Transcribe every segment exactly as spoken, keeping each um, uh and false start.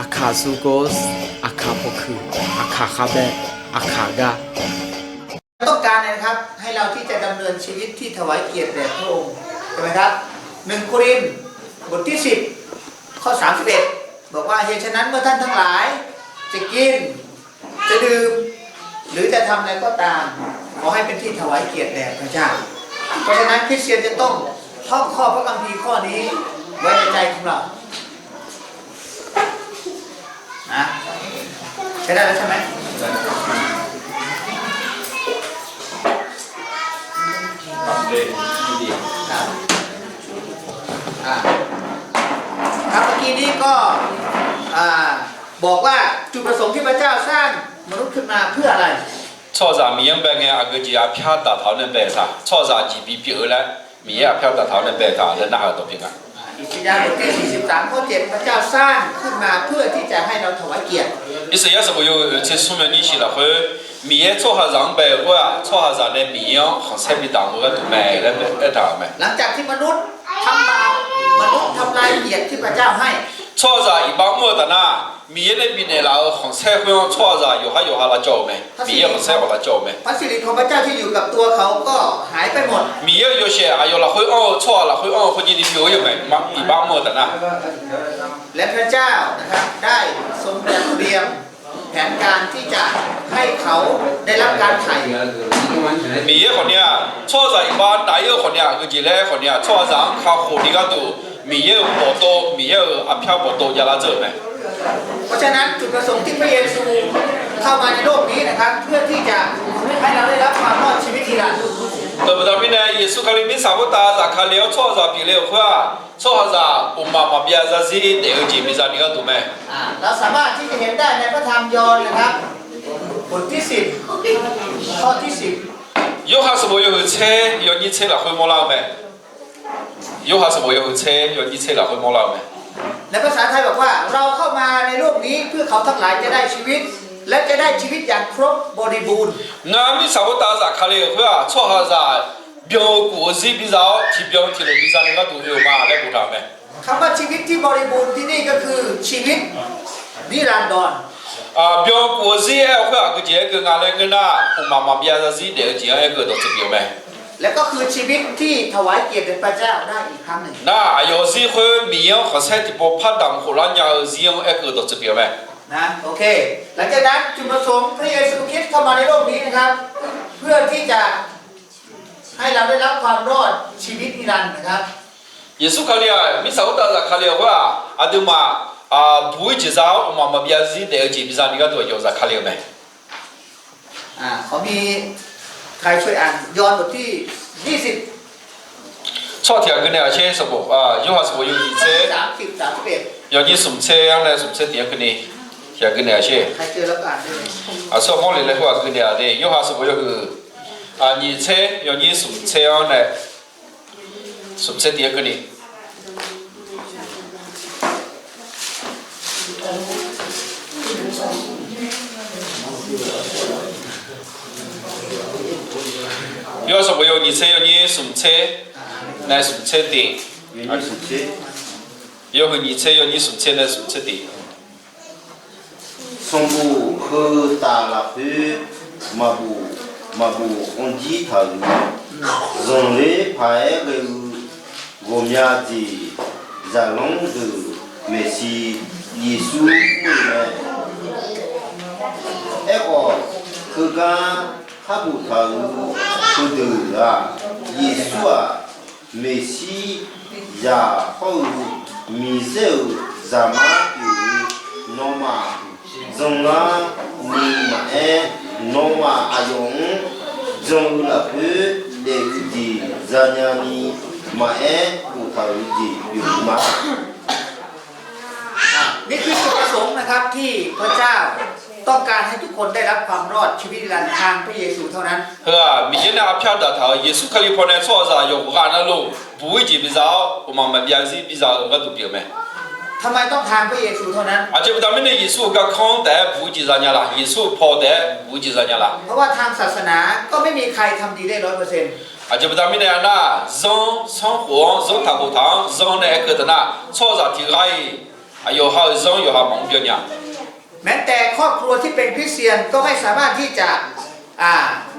Aqkaq Zogos, Aqkaq Pawqkuiq, Aqkaq Khavbae, Aqkaq Gar. ต้องการนะครับ ให้เราที่จะดำเนินชีวิตที่ถวายเกียรติแด่พระองค์ ใช่ไหมครับ หนึ่งโครินธ์ บทที่สิบ ข้อสามสิบเอ็ด บอกว่า เหตุฉะนั้นเมื่อท่านทั้งหลายจะกิน จะดื่ม หรือจะทำอะไรก็ตาม ขอให้เป็นที่ถวายเกียรติแด่พระเจ้า เพราะฉะนั้นคริสเตียนจะต้องท่องข้อพระคัมภีร์ข้อนี้ไว้ในใจของเรา นะ ใช้ได้แล้วใช่ไหม ครับ อ่า ครับ เมื่อกี้นี้ก็ อ่า บอกว่าจุดประสงค์ที่พระเจ้าสร้างมนุษย์ขึ้นมาเพื่ออะไร Tsawrhaqzaq Miqyaer-anr bae ngae aqgeu jeq arpyar daqtaq-awr nae bae-eu taq. Tsawrhaqzaq jeqbir pyeuf-eu laer Miqyaer arpyar daqtaq-awr nae bae-eu taq laer narhaq-eu dawq pyeuf nga. อิสยาห์บทที่สี่สิบสามข้อเจ็ด พระเจ้าสร้างขึ้นมาเพื่อที่จะให้เราถวายเกียรติ Irsaqyar sanqbof yawhuiq oeqtser smr myawnyir shiq lafkhoer, Miqyaer tsawrhaqzaq-anr bae-eu khoer-aq, tsawrhaqzaq nae Miqyaer-anr khanqsaer bidaq-eu gharduq mae laer aertaq-euq mae. หลังจากที่มนุษย์ทำบาป มนุษย์ทำลายเกียรติที่พระเจ้าให้ Tsawrhaqzaq iqbax mr-eu taf nar, Miqyaer nae bifnaeq laf-euq khanqsaer khoer-anr tsawrhaqzaq yawqhar yawqha lavcawv-euq mae. Miqyaer khanqsaer ghawq lavcawv-euq mae. พระสิริของพระเจ้าที่อยู่กับตัวเขาก็หายไปหมด Miqyaer-euq yawshaef aqyawf lafkhoer anr-eu tsawrhaq lafkhoer anr-eu khoerjir ni pyeuf-eu mae. Iqbax mr-eu taf nar และพระเจ้านะครับ ได้ทรงจัดเตรียมแผนการที่จะให้เขาได้รับการไถ่ Miqyaer khawfni-aq, tsawrhaqzaq iqbax taf-ir-eu khawfni-aq, aqgeu jeq laer khawfni-aq, tsawrhaqzaq-anr kakhof ni gharduq Miqyaer-euq bawqtov, Miqyaer-euq arpyar bawqtov javlar dzeur-euq mae. เพราะฉะนั้นจุดประสงค์ที่พระเยซูเข้ามาในโลกนี้นะครับ เพื่อที่จะให้เราได้รับความรอดชีวิตนิรันดร์ Dawq baqda mirnae, Yeqsur Kali mirtsaq khoertav zafkale-awr tsawrhaqzaq pyeufle-euq khoer-aq, tsawrhaqzaq mqmaq maqbyav zarzir daef-eu jeq biza ni gharduq mae. อ่า เราสามารถที่จะเห็นได้ในพระธรรมยอห์นนะครับ บทที่สิบ ข้อที่สิบ Yorhaq sanqbof yawhuiq tser yawnyir tser lafkhoer mawrlar-eu mae. Yorhaq sanqbof yawhuiq tser yawnyir tser lafkhoer mawrlar-eu mae. ในภาษาไทยบอกว่า เราเข้ามาในโลกนี้เพื่อเขาทั้งหลายจะได้ชีวิต และจะได้ชีวิตอย่างครบบริบูรณ์ Ngar mirtsaq khoertav zafkale-euq khoer-aq, tsawrhaqzaq byan-eu kuf-eu zir biza-awr, tiqbyan tiqlof biza ni gharduq oe-euq ma laer boftaq-euq mae. คำว่าชีวิตที่บริบูรณ์ที่นี่ก็คือชีวิตนิรันดร Byan kuf-eu zir aer-eu khoer-aq, aqgeu jeq aerkeuv nga laer ngeur nar, mqmaq maqbyav zarzir daef-eu jeq-anr aerkeuv dawqtsuif pyeuf-eu mae. และก็คือชีวิตที่ถวายเกียรติแด่พระเจ้าได้อีกครั้งหนึ่ง Nar aqyawf zir khoer Miqyaer-anr khanqsaer tiqpov par damq khof lar nya-eu zir-anr aerkeuv dawqtsuif pyeuf-eu mae. นะ โอเค หลังจากนั้นจุดประสงค์พระเยซูคริสต์เข้ามาในโลกนี้นะครับ เพื่อที่จะให้เราได้รับความรอดชีวิตนิรันดร์นะครับ Yeqsur Kali-aq, mirtsaq khoertav zafkale-euq khoer-aq, aqduimaf buq-ir jeq za-awr mqmaq maqbyav zarzir daef-eu jeq biza ni gharduq aqyawf zafkale-euq mae. อ่า ขอมีใครช่วยอ่านยอห์นบทที่ยี่สิบ Tsawrhaq tiq ghaq gui naeq-aq sher, sanqbof, Yorhaq sanqbof yawhuiq tser, สามสิบ สามสิบเอ็ด yawnyir smq tser-anr nae smq tser tiq-anr keuvni, tiq ghaq gui naeq-aq sher. ใครเจอแล้วก็อ่านได้เลย Aqsur mawrle laer khoer-aq gui naeq-aq de, Yorhaq sanqbof yawhuiq nyiq tser yawnyir smq tser-anr nae smq tser tiq-anr keuvni. Yorhaq sanqbof yawhuiq nyiq tser yawnyir smq tser nae smq tser tiq. Yawhuiq nyiq tser yawnyir smq tser nae smq tser tiq. Sanqbof heu taf lafkhoer maqbof, maqbof anrjir taq-euq zanqler paq-aer ghae-eu ghawqmya jeq zaqlanr deuq maeqshi Yeqsur mr-eu mae. Aerkhawf, heugar khar boftaq-euq heudeuq-aq, Yeqsur-aq, Meqsirya hawr-eu Miqyaer-euq Zaqmar pyeuf-eu nawmaf zanlar ni maqaer, nawmaf aqyawf-anr jan-eu lafkhoer daef-eu jeq zanya ni maqaer, boftaq-euq jeq pyeuf-eu ma. นี่คือจุดประสงค์นะครับ ที่พระเจ้าต้องการให้ทุกคนได้รับความรอดชีวิตนิรันดร์ทางพระเยซูเท่านั้น Heu-aq, Miqyaer nae arpyar daqtaq-euq Yeqsur Kali pawnae tsawrhaqzaq yawqghaq navluf buq-ir jeq biza-awr, mqmaq maqbyav zarzir biza-eu gharduq pyeuf-eu mae. ทำไมต้องทางพระเยซูเท่านั้น Aqjeq baqda mirnae Yeqsur-euq garkanr taef-aer buq-ir jeq zanya laq? Yeqsur-euq paw taef-aer buq-ir jeq zanya laq? เพราะว่าทางศาสนาก็ไม่มีใครทำดีได้ร้อยเปอร์เซ็นต์ Aqjeq baqda mirnae aernar, zanr sanrkhof-anr, zanr taqkhof taq-anr zanr nae aerkeuv taq nar, tsawrhaqzaq tiqghaq-iq Aqyawf ha-euq zanr yawqha maqmr byan nya. แม้แต่ครอบครัวที่เป็นคริสเตียนก็ไม่สามารถที่จะ อ่า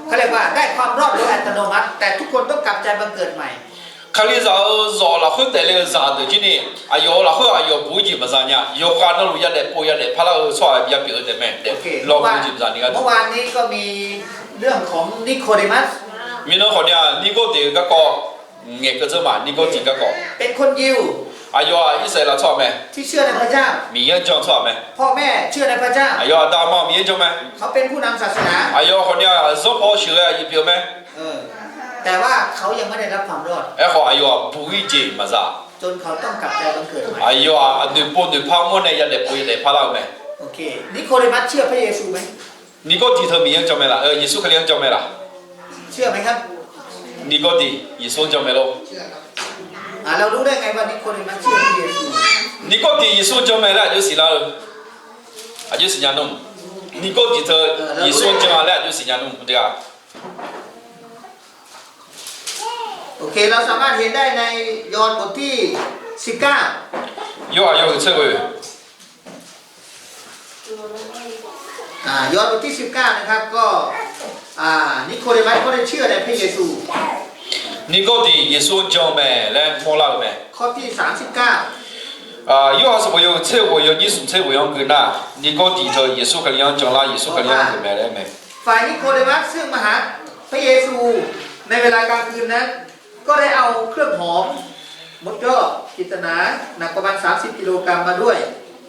เขาเรียกว่าได้ความรอดโดยอัตโนมัติ แต่ทุกคนต้องกลับใจบังเกิดใหม่ Kalizaq-euq zawq lafkhoer taefle-eu zaqdeuq jir ni, aqyawf-euq lafkhoer aqyawf buq-ir jeq maqza nya. Yawqghaq navluf yadaef pov yadaef parlar-eu tsawrhaq ya pyeuf-eu taef mae. Lawr buq-ir jeq maqza ni gar. เมื่อวานนี้ก็มีเรื่องของนิโคเดมัส Mirnan khawf ni-aq, Nirgawrdeq-eu garkawv ngaeqkeuv dzeur ma. Nirgawrdeq garkawv เป็นคนยิว aqyawf-aq Irsaqleqlav tsawrhaq mae. ที่เชื่อในพระเจ้า Miqyaer-anr jan-eu tsawrhaq mae. พ่อแม่เชื่อในพระเจ้า Aqyawf aqda aqma-anr Miqyaer jan mae. เขาเป็นผู้นำศาสนา Aqyawf khawf ni-aq, zanrpawv sheuqghae aqyuif pyeuf mae. แต่ว่าเขายังไม่ได้รับความรอด Aerkhawf aqyawf-aq buq-ir jeq maqza. จนเขาต้องกลับใจบังเกิดใหม่ Aqyawf-aq noeqpov noeqpar mawr nae yadaef pov yadaef parlar-eu mae. นิโคเดมัสเชื่อพระเยซูไหม Nirgawrdeq teu Miqyaer-anr jan mae laf? Yeqsur Kali-anr jan mae laf? เชื่อไหมครับ Nirgawrdeq Yeqsur-anr jan mae lor? อ่า เรารู้ได้ไงว่านิโคเดมัสเชื่อพระเยซู Nirgawrdeq Yeqsur-anr jan mae laer aqjox siqlar-eu? Aqjox siqnya nmr. Nirgawrdeq teu Yeqsur-anr jan-a laer aqjox siqnya nmr. โอเค เราสามารถเห็นได้ในยอห์นบทที่สิบเก้า Yorhaq yawhuiq tser ghoe อ่า ยอห์นบทที่สิบเก้า นะครับ ก็ อ่า นิโคเดมัสก็ได้เชื่อในพระเยซู Nirgawrdeq Yeqsur-anr jan mae laer mawrlar-eu mae. ข้อที่สามสิบเก้า Yorhaq sanqbof yawhuiq tser ghoe yawnyir smq tser ghoe-anr gui nar, Nirgawrdeq teu Yeqsur Kali-anr janlar, Yeqsur Kali-anr jan mae laer mae. ฝ่ายนิโคเดมัสซึ่งมาหาพระเยซูในเวลากลางคืนนั้น ก็ได้เอาเครื่องหอม มดยอด กิจนา หนักประมาณสามสิบกิโลกรัมมาด้วย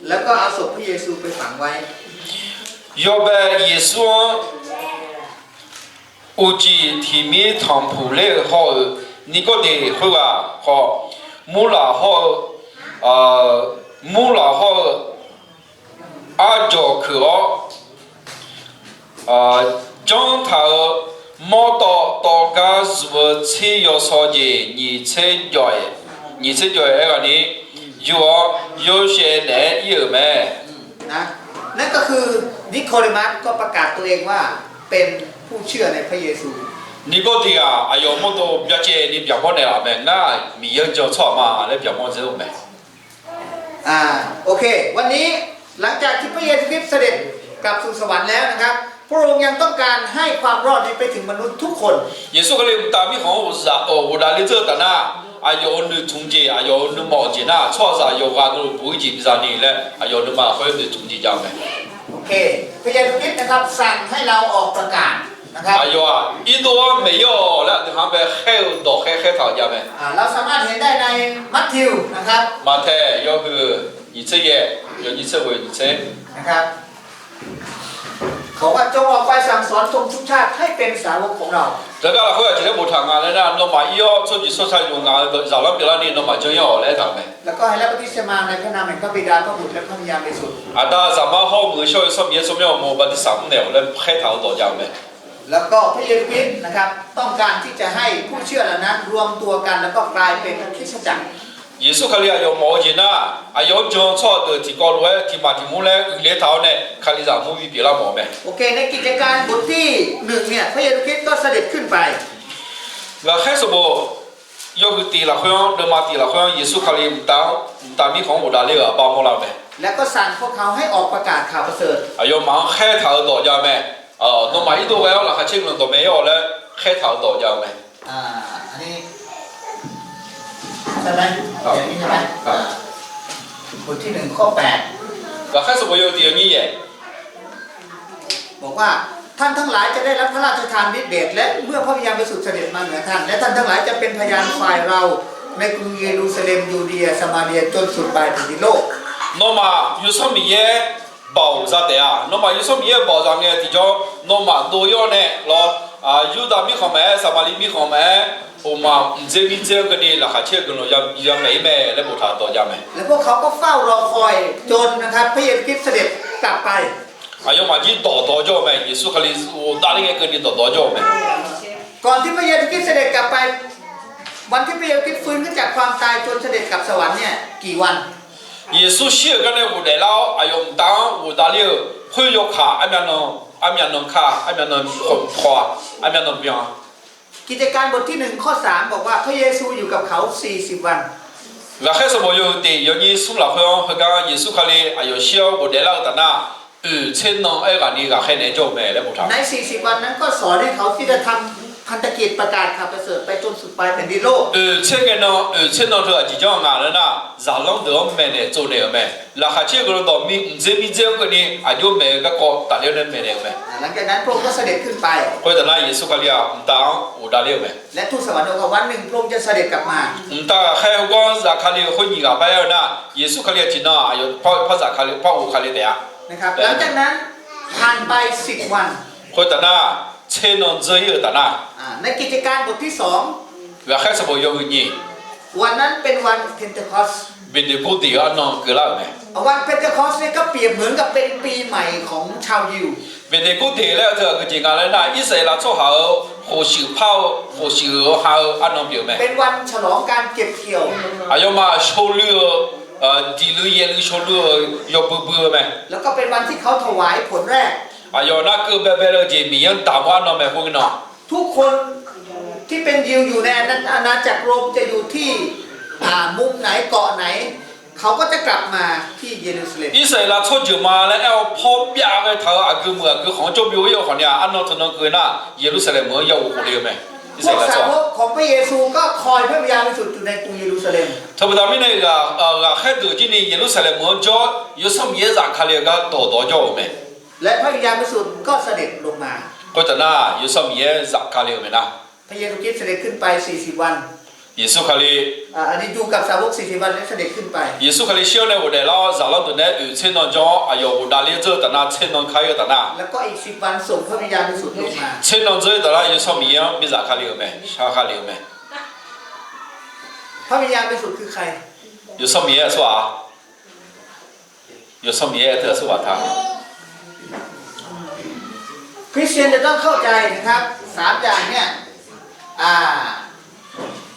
แล้วก็เอาศพพระเยซูไปฝังไว้ Yawbae Yeqsur-anr uqcif tiqmir tanqpuq ler-eu hawr-eu, Nirgawrdeq khoerghaq khawf, murlaq hawr-eu, murlaq hawr-eu arjawq keuq-awr, janr taq-euq mawrtawv tawv gar zuf-eu tser yawsaw jeq nyiq tser jawf-aer, nyiq tser jawf-aer aerghaqni yur-awr, yawshaef naeq-aer ir-euq mae. นะ นั่นก็คือนิโคเดมัสก็ประกาศตัวเองว่าเป็นผู้เชื่อในพระเยซู Nirgawrdeq-aq, aqyawf mawrdov byacaevni byaqmawr naeqlaf mae. Ngar Miqyaer-anr jan-eu tsawrhaq ma laer byaqmawr dzer-eu mae. อ่า โอเค วันนี้หลังจากที่พระเยซูคริสต์เสด็จกลับสู่สวรรค์แล้วนะครับ พระองค์ยังต้องการให้ความรอดนี้ไปถึงมนุษย์ทุกคน Yeqsur Kali mqtav mirkhanq-anr ghofdaef ler dzeur-eu taf nar, aqyawf-euq noeqtmq jeq, aqyawf-euq nuima awq jeq nar, tsawrhaqzaq yawqghaq navluf buq-ir jeq biza ni laer, aqyawf nuima khoer noeqtmq jeq jav-eu mae. โอเค พระเยซูคริสต์นะครับ สั่งให้เราออกประกาศนะครับ Aqyawf-aq, irdov-anr maeq-ir-awq laer aqdui ha-anr bae khaer-eu dawq khaer khaer taq-euq jav mae. อ่า เราสามารถเห็นได้ในมัทธิวนะครับ Maqtaeq yawhuiq nyiq tser yaef, yawnyir tser ghoe nyiq tser นะครับ บอกว่า จงออกไปสั่งสอนคนทุกชาติให้เป็นสาวกของเรา Teugar lafkhoer aqjeq laer boftaq nga laer nar, nawmaf ir-awr tsawrjeuq tsawrca yuf ngaq-euq zaqlanr pyeuflarni nawmaf janr-ir-awq laer aertaq-euq mae. แล้วก็ให้รับบัพติศมาในพระนามแห่งพระบิดา พระบุตร และพระวิญญาณบริสุทธิ์ Aqda, Zaqmar hawr-eu Muiq-eu shawr-eu Sanqpaq Yeqsur mirnae awq mawf-eu bartirsaq mr naeq-awq laer khaertaq-eu dawq jav-eu mae. แล้วก็พระเยซูคริสต์นะครับ ต้องการที่จะให้ผู้เชื่อเหล่านั้นรวมตัวกัน แล้วก็กลายเป็นคริสตจักร Yeqsur Kali aqyawf mawf-eu jeq nar, aqyawf-anr jan-eu tsawrhaq deuq tiqkawv lof-aer tiqmaq tiqmur laer uiqle taq-awr nae, Kalizaq mur bi pyeuflar mawf-eu mae. โอเค ในกิจการบทที่หนึ่งเนี่ย พระเยซูคริสต์ก็เสด็จขึ้นไป Ghaqkhaer sanqbof yawhuiq tiq lafkhoer-anr, deuvma tiq lafkhoer-anr, Yeqsur Kali mqtav-anr, mqtav mirkhanq-anr ghofdaef ler-euq aqbar mawrlar-eu mae. แล้วก็สั่งพวกเขาให้ออกประกาศข่าวประเสริฐ Aqyawfmaf-anr khaertaq-eu dawq jav-eu mae. Nawmaf irdov ghae-awr laqkhaq caer guiqlanq dawqmaeq-ir-awq laer khaertaq-eu dawq jav-eu mae. อ่า อันนี้ ใช่ไหม อย่างนี้ใช่ไหม อ่า บทที่หนึ่ง ข้อแปด Ghaqkhaer sanqbof yawhuiq tiq yawnyir yaef บอกว่า ท่านทั้งหลายจะได้รับพระราชทานฤทธิ์เดช และเมื่อพระวิญญาณบริสุทธิ์เสด็จมาเหนือท่าน และท่านทั้งหลายจะเป็นพยานฝ่ายเราในกรุงเยรูซาเล็ม ยูเดีย สะมาเรีย จนสุดปลายแผ่นดินโลก Nawmaf Yawsanr Miqyaer baoq za taef-a. Nawmaf Yawsanr Miqyaer baoq za ngae tiqjawr, nawmaf dov-ir-awr nae lawr, Yurdav mirkhanq maqaer, Saqmaqliv mirkhanq maqaer, oqmaq mqdzer mirdzer-anr keuvni laqkhaq caer-eu guiqlanq yamaeq-ir mae laer boftaq-eu dawq jav mae. แล้วพวกเขาก็เฝ้ารอคอยจนนะครับ พระเยซูคริสต์เสด็จกลับไป Aqyawfmaf jir dawqdawq jawr-eu mae. Yeqsur Kali ghofdaef ler ngae keuvni dawqdawq jawr-eu mae. ก่อนที่พระเยซูคริสต์เสด็จกลับไป วันที่พระเยซูคริสต์ฟื้นขึ้นจากความตายจนเสด็จกลับสวรรค์เนี่ย กี่วัน Yeqsur shir-euq gar nae ghofdaef lar-awr aqyawf mqtav-anr ghofdaef ler-euq khoer yawkaq armyav nan, armyav nan kar, armyav nan paw-a, armyav nan byan-a. กิจการบทที่หนึ่ง ข้อสาม บอกว่าพระเยซูอยู่กับเขาสี่สิบวัน Ghaqkhaer sanqbof yawhuiq tiq yawnyir smr lafkhoer-anr heugar Yeqsur Kali aqyawf shir-awr ghofdaef lar-eu taf nar, oeq tser nan aerghaqni ghaqkhaer naeq-aer jawr-eu mae laer boftaq. ในสี่สิบวันนั้นก็สอนให้เขาที่จะทำ พันธกิจประกาศข่าวประเสริฐไปจนสุดปลายแผ่นดินโลก Oeq tser ngae nan oeq tser nan teu aqjeq janr ngaq laer nar, zaqlanr deuq-anr maeqnaeq tsovnaeq-euq mae. Laqkhaq caer guiqlanq dawq mi mqdzer mirdzer-anr keuvni aqjox maeq-eu garkawv tafler-awr nae maeqnaeq-euq mae. หลังจากนั้นพระองค์ก็เสด็จขึ้นไป Khoertaf nar Yeqsur Kali-aq mqtav-anr ghofdav ler-euq mae. และทูตสวรรค์บอกว่าวันหนึ่งพระองค์จะเสด็จกลับมา Mqtav ghaqkhaer heugar zafkale-eu khoer nyiq ghaq par aer-eu nar, Yeqsur Kali-aq tiqnan aqyawf par zafkale par ghofkale taef-a. นะครับ หลังจากนั้นผ่านไปสิบวัน Khoertaf nar, tser nan dzeur-ir-euq taf nar, ในกิจการบทที่สอง Ghaqkhaer sanqbof yawhuiq nyiq วันนั้นเป็นวันเพนเทคอสต์ Beqdeqgor deq-eu arnan keuvlar-euq mae. วันเพนเทคอสต์เนี่ยก็เปรียบเหมือนกับเป็นปีใหม่ของชาวยิว Beqdeqgor deq laer-eu teu aqgeu jeq nga laer nar, Irsaqleqlav tsawrhaq-euq khofshuif par-eu khofshuif-eu ha-eu arnan pyeuf-eu mae. เป็นวันฉลองการเก็บเกี่ยว Aqyawfmaf shawluir-eu, diqluiv yaeqluiv shawluir-eu yawbui bui-eu mae. แล้วก็เป็นวันที่เขาถวายผลแรก Aqyawf nar keuv baebae le-eu jeq Miqyaer-anr damq-eu arnan mae khoernan. ทุกคนที่เป็นยิวอยู่ในอาณาจักรโรมจะอยู่ที่มุมไหนเกาะไหน เขาก็จะกลับมาที่เยรูซาเล็ม Irsaqleqlav tsawrjeuq ma laer aer-awr pawr byav ghae taq-euq aqgeu meuq aqgeu khanq-anr jawr byov-ir-eu khawf ni-aq, arnan teunan keuv nar Yeqlursaqlaeq meuq-anr ya ghof khofle-eu mae. พวกสาวกของพระเยซูก็คอยพระวิญญาณบริสุทธิ์อยู่ในกรุงเยรูซาเล็ม Teubaqda mirnae ghaq, ghaqkhaer deuq jir ni Yeqlursaqlaeq meuq-anr jawr-awr Yawsanr Miqyaer zafkale-eu gar dawqdawq-awr jawr-euq mae. และพระวิญญาณบริสุทธิ์ก็เสด็จลงมา Khoertaf nar Yawsanr Miqyaer zafkale-euq mae nar. พระเยซูคริสต์เสด็จขึ้นไปสี่สิบวัน Yeqsur Kali, อันนี้ดูกับสาวกสี่สิบวัน แล้วเสด็จขึ้นไป Yeqsur Kali shir-awr nae ghofdaef lar-awr zaqlanr deuq naeq-aer oeq tser nan janr-awr aqyawf ghofdav ler dzeur-eu taf nar, tser nan kar-ir-eu taf nar, แล้วก็อีกสิบวันส่งพระวิญญาณบริสุทธิ์ลงมา tser nan dzeur-ir taf nar Yawsanr Miqyaer-anr birzaf kale-euq mae, shar kale-euq mae. พระวิญญาณบริสุทธิ์คือใคร Yawsanr Miqyaer aqsurghaq-a. Yawsanr Miqyaer aer teu aqsurghaq ta. คริสเตียนจะต้องเข้าใจนะครับ สามอย่างเนี่ย อ่า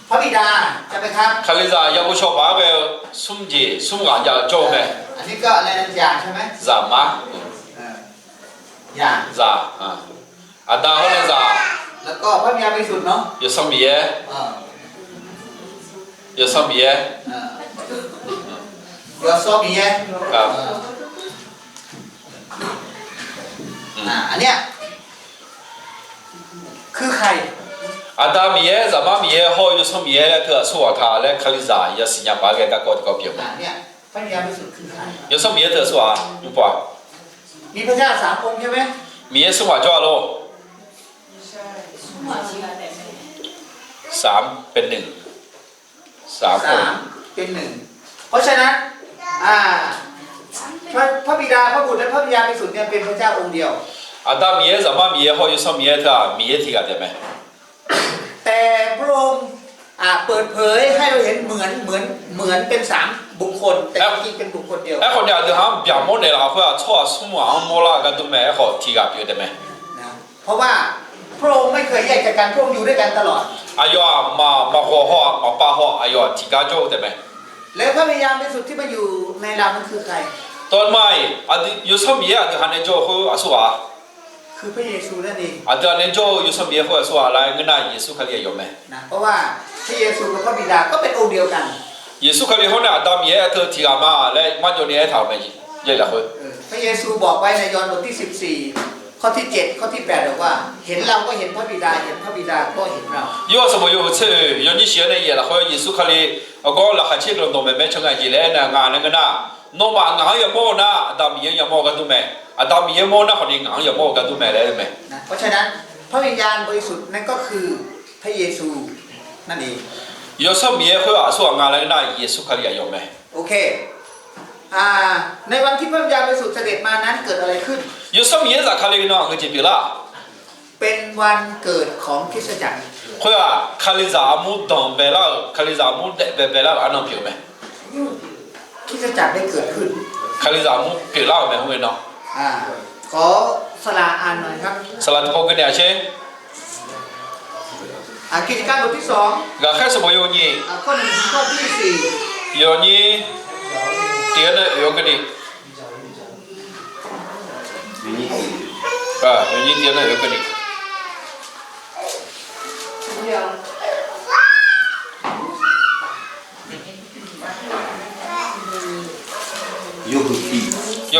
พระบิดา ใช่ไหมครับ Kalizaq ya ghovshaw paq-aer ghae-eu smr jeq smr ghaq jav-eu jawr-eu mae. อันนี้ก็อะไรนะ อย่างใช่ไหม Zaqmar, อย่าง zaq, aqda hawr nae zaq, แล้วก็พระวิญญาณบริสุทธิ์เนาะ Yawsanr Miqyaer, Yawsanr Miqyaer, Yawsanr Miqyaer. อันเนี้ย คือใคร Aqda Miqyaer, Zaqmar Miqyaer hawr-eu Yawsanr Miqyaer laer teu aqsurghaq ta laer Kalizaq ya siqnya paq-aer ghae garkawv tiqkawv pyeuf-eu mae. พระวิญญาณบริสุทธิ์คือใคร Yawsanr Miqyaer teu aqsurghaq nymrpov-aq. มีพระเจ้าสามองค์ใช่ไหม Miqyaer smr ghaq jawr-a lor. สามเป็นหนึ่ง สามองค์ เป็นหนึ่ง เพราะฉะนั้น อ่า พระ พระบิดา พระบุตร และพระวิญญาณบริสุทธิ์เนี่ยเป็นพระเจ้าองค์เดียว Aqda Miqyaer, Zaqmar Miqyaer hawr-eu Yawsanr Miqyaer teu-aq Miqyaer tiq ghaq taef mae. แต่พระองค์ อ่า เปิดเผยให้เราเห็นเหมือน เหมือน เหมือนเป็นสามบุคคล แต่จริงๆเป็นบุคคลเดียว Aerkhawf ni aqdui haq-anr byaqmawr naeqlaf khoer-aq tsawrhaq smr ghaq-anr mawrlar-eu gar dur mae. Aerkhawf tiq ghaq pyeuf taef mae. นะ เพราะว่าพระองค์ไม่เคยแยกจากกัน พระองค์อยู่ด้วยกันตลอด Aqyawf-aq maq, maqghawq haw-aq maqpav haw-aq aqyawf-aq tiqgar jawr-eu taef mae. และพระวิญญาณบริสุทธิ์ที่มาอยู่ในเรานั้นคือใคร Tawr ma-iq, Yawsanr Miqyaer aqdui haq nae jawr-eu khoer aqsurghaq-a. คือพระเยซูนั่นเอง Aqdui haq nae jawr-eu Yawsanr Miqyaer khoer aqsurghaq laer ngeur nar Yeqsur Kali aqyawf mae. นะ เพราะว่าพระเยซูกับพระบิดาก็เป็นองค์เดียวกัน Yeqsur Kali hawr nae Aqda Miqyaer aer teu tiq ghaq ma laer marjawv ni aertaq-euq mae. Yaerlaf khoer พระเยซูบอกไว้ในยอห์นบทที่สิบสี่ ข้อที่เจ็ด ข้อที่แปด บอกว่า เห็นเราก็เห็นพระบิดา เห็นพระบิดาก็เห็นเรา Yorhaq sanqbof yawhuiq tser oeq yawnyir shif-aer nae yaerlaf khoer Yeqsur Kali aqgawr laqkhaq caer guiqlanq dawqmaeq mae. Cangae jeq laer aernar nga laer ngeur nar, nawmaf ngaq-anr yamawr-eu nar Aqda Miqyaer-anr yamawr-eu gar dur mae. Aqda Miqyaer mawr nar khawf ni ngaq-anr yamawr-eu gar dur mae laer aer-eu mae. เพราะฉะนั้น พระวิญญาณบริสุทธิ์นั่นก็คือพระเยซูนั่นเอง Yawsanr Miqyaer khoer-aq aqsurghaq nga laer ngeur nar Yeqsur Kali aqyawf mae. โอเค อ่า ในวันที่พระวิญญาณบริสุทธิ์เสด็จมานั้นเกิดอะไรขึ้น Yawsanr Miqyaer zafkale-eu nan aqgeu jeq pyeuflar เป็นวันเกิดของคริสตจักร Khoer-aq Kalizaq armur danqbae lar-euq, Kalizaq armur daef baebae lar-euq arnan pyeuf-eu mae. คริสตจักรได้เกิดขึ้น Kalizaq armur pyeuflar-euq mae. Khoer-eu nan อ่า ขอสลาอ่านหน่อยครับ Saqlaq tiqpov keuvni-aq sher. อ่า กิจการบทที่สอง Ghaqkhaer sanqbof yawhuiq nyiq อ่า ข้อหนึ่งถึงข้อที่สี่ yawnyir tiq-aer nae oeq-awr keuvni, yawnyir tiq-aer nae oeq-awr keuvni.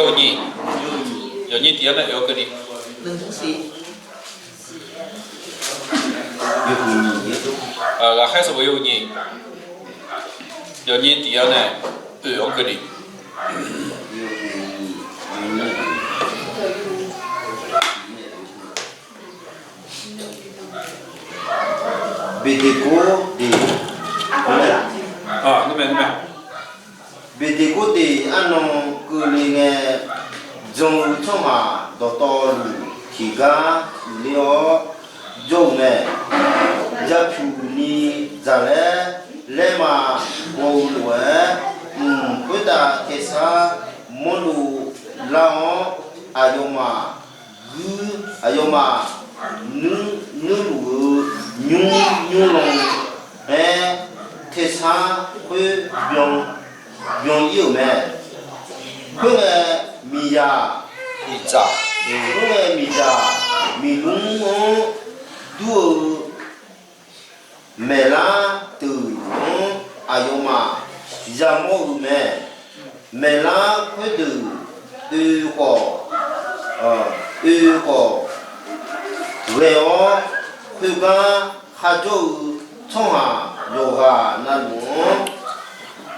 Yawhuiq nyiq. Yawnyir tiq-anr nae oe-awr keuvni. Ghaqkhaer sanqbof yawhuiq nyiq. Yawnyir tiq-anr nae oe-awr keuvni. Beqdeqgordeq, Beqdeqgordeq arnan keuvle ngae, jan-eu tsawrhaq dawqtawvluf tiqgar uiqler-awr jawr-euq mae. Yapyuq ni dzaq laer laerma baw-eu lof-aer, mq khoertav taesar mawrdo lar-awr, aqyawfmaf guir, aqyawfmaf nuirluf-eu nymr nymrlan-aer taesar khoer byan ir-euq mae. Khoerngae, miqzaq, khoerngae miqzaq miqnmr-anr dur-eu maeqlar deuq-anr aqyawfmaf yamawr-eu mae. Maeqlar khoerdeuq oe khawf, oe khawf ghae-awr, khoergar kharjawr-eu tsawrhaq yawqghaq navluf-anr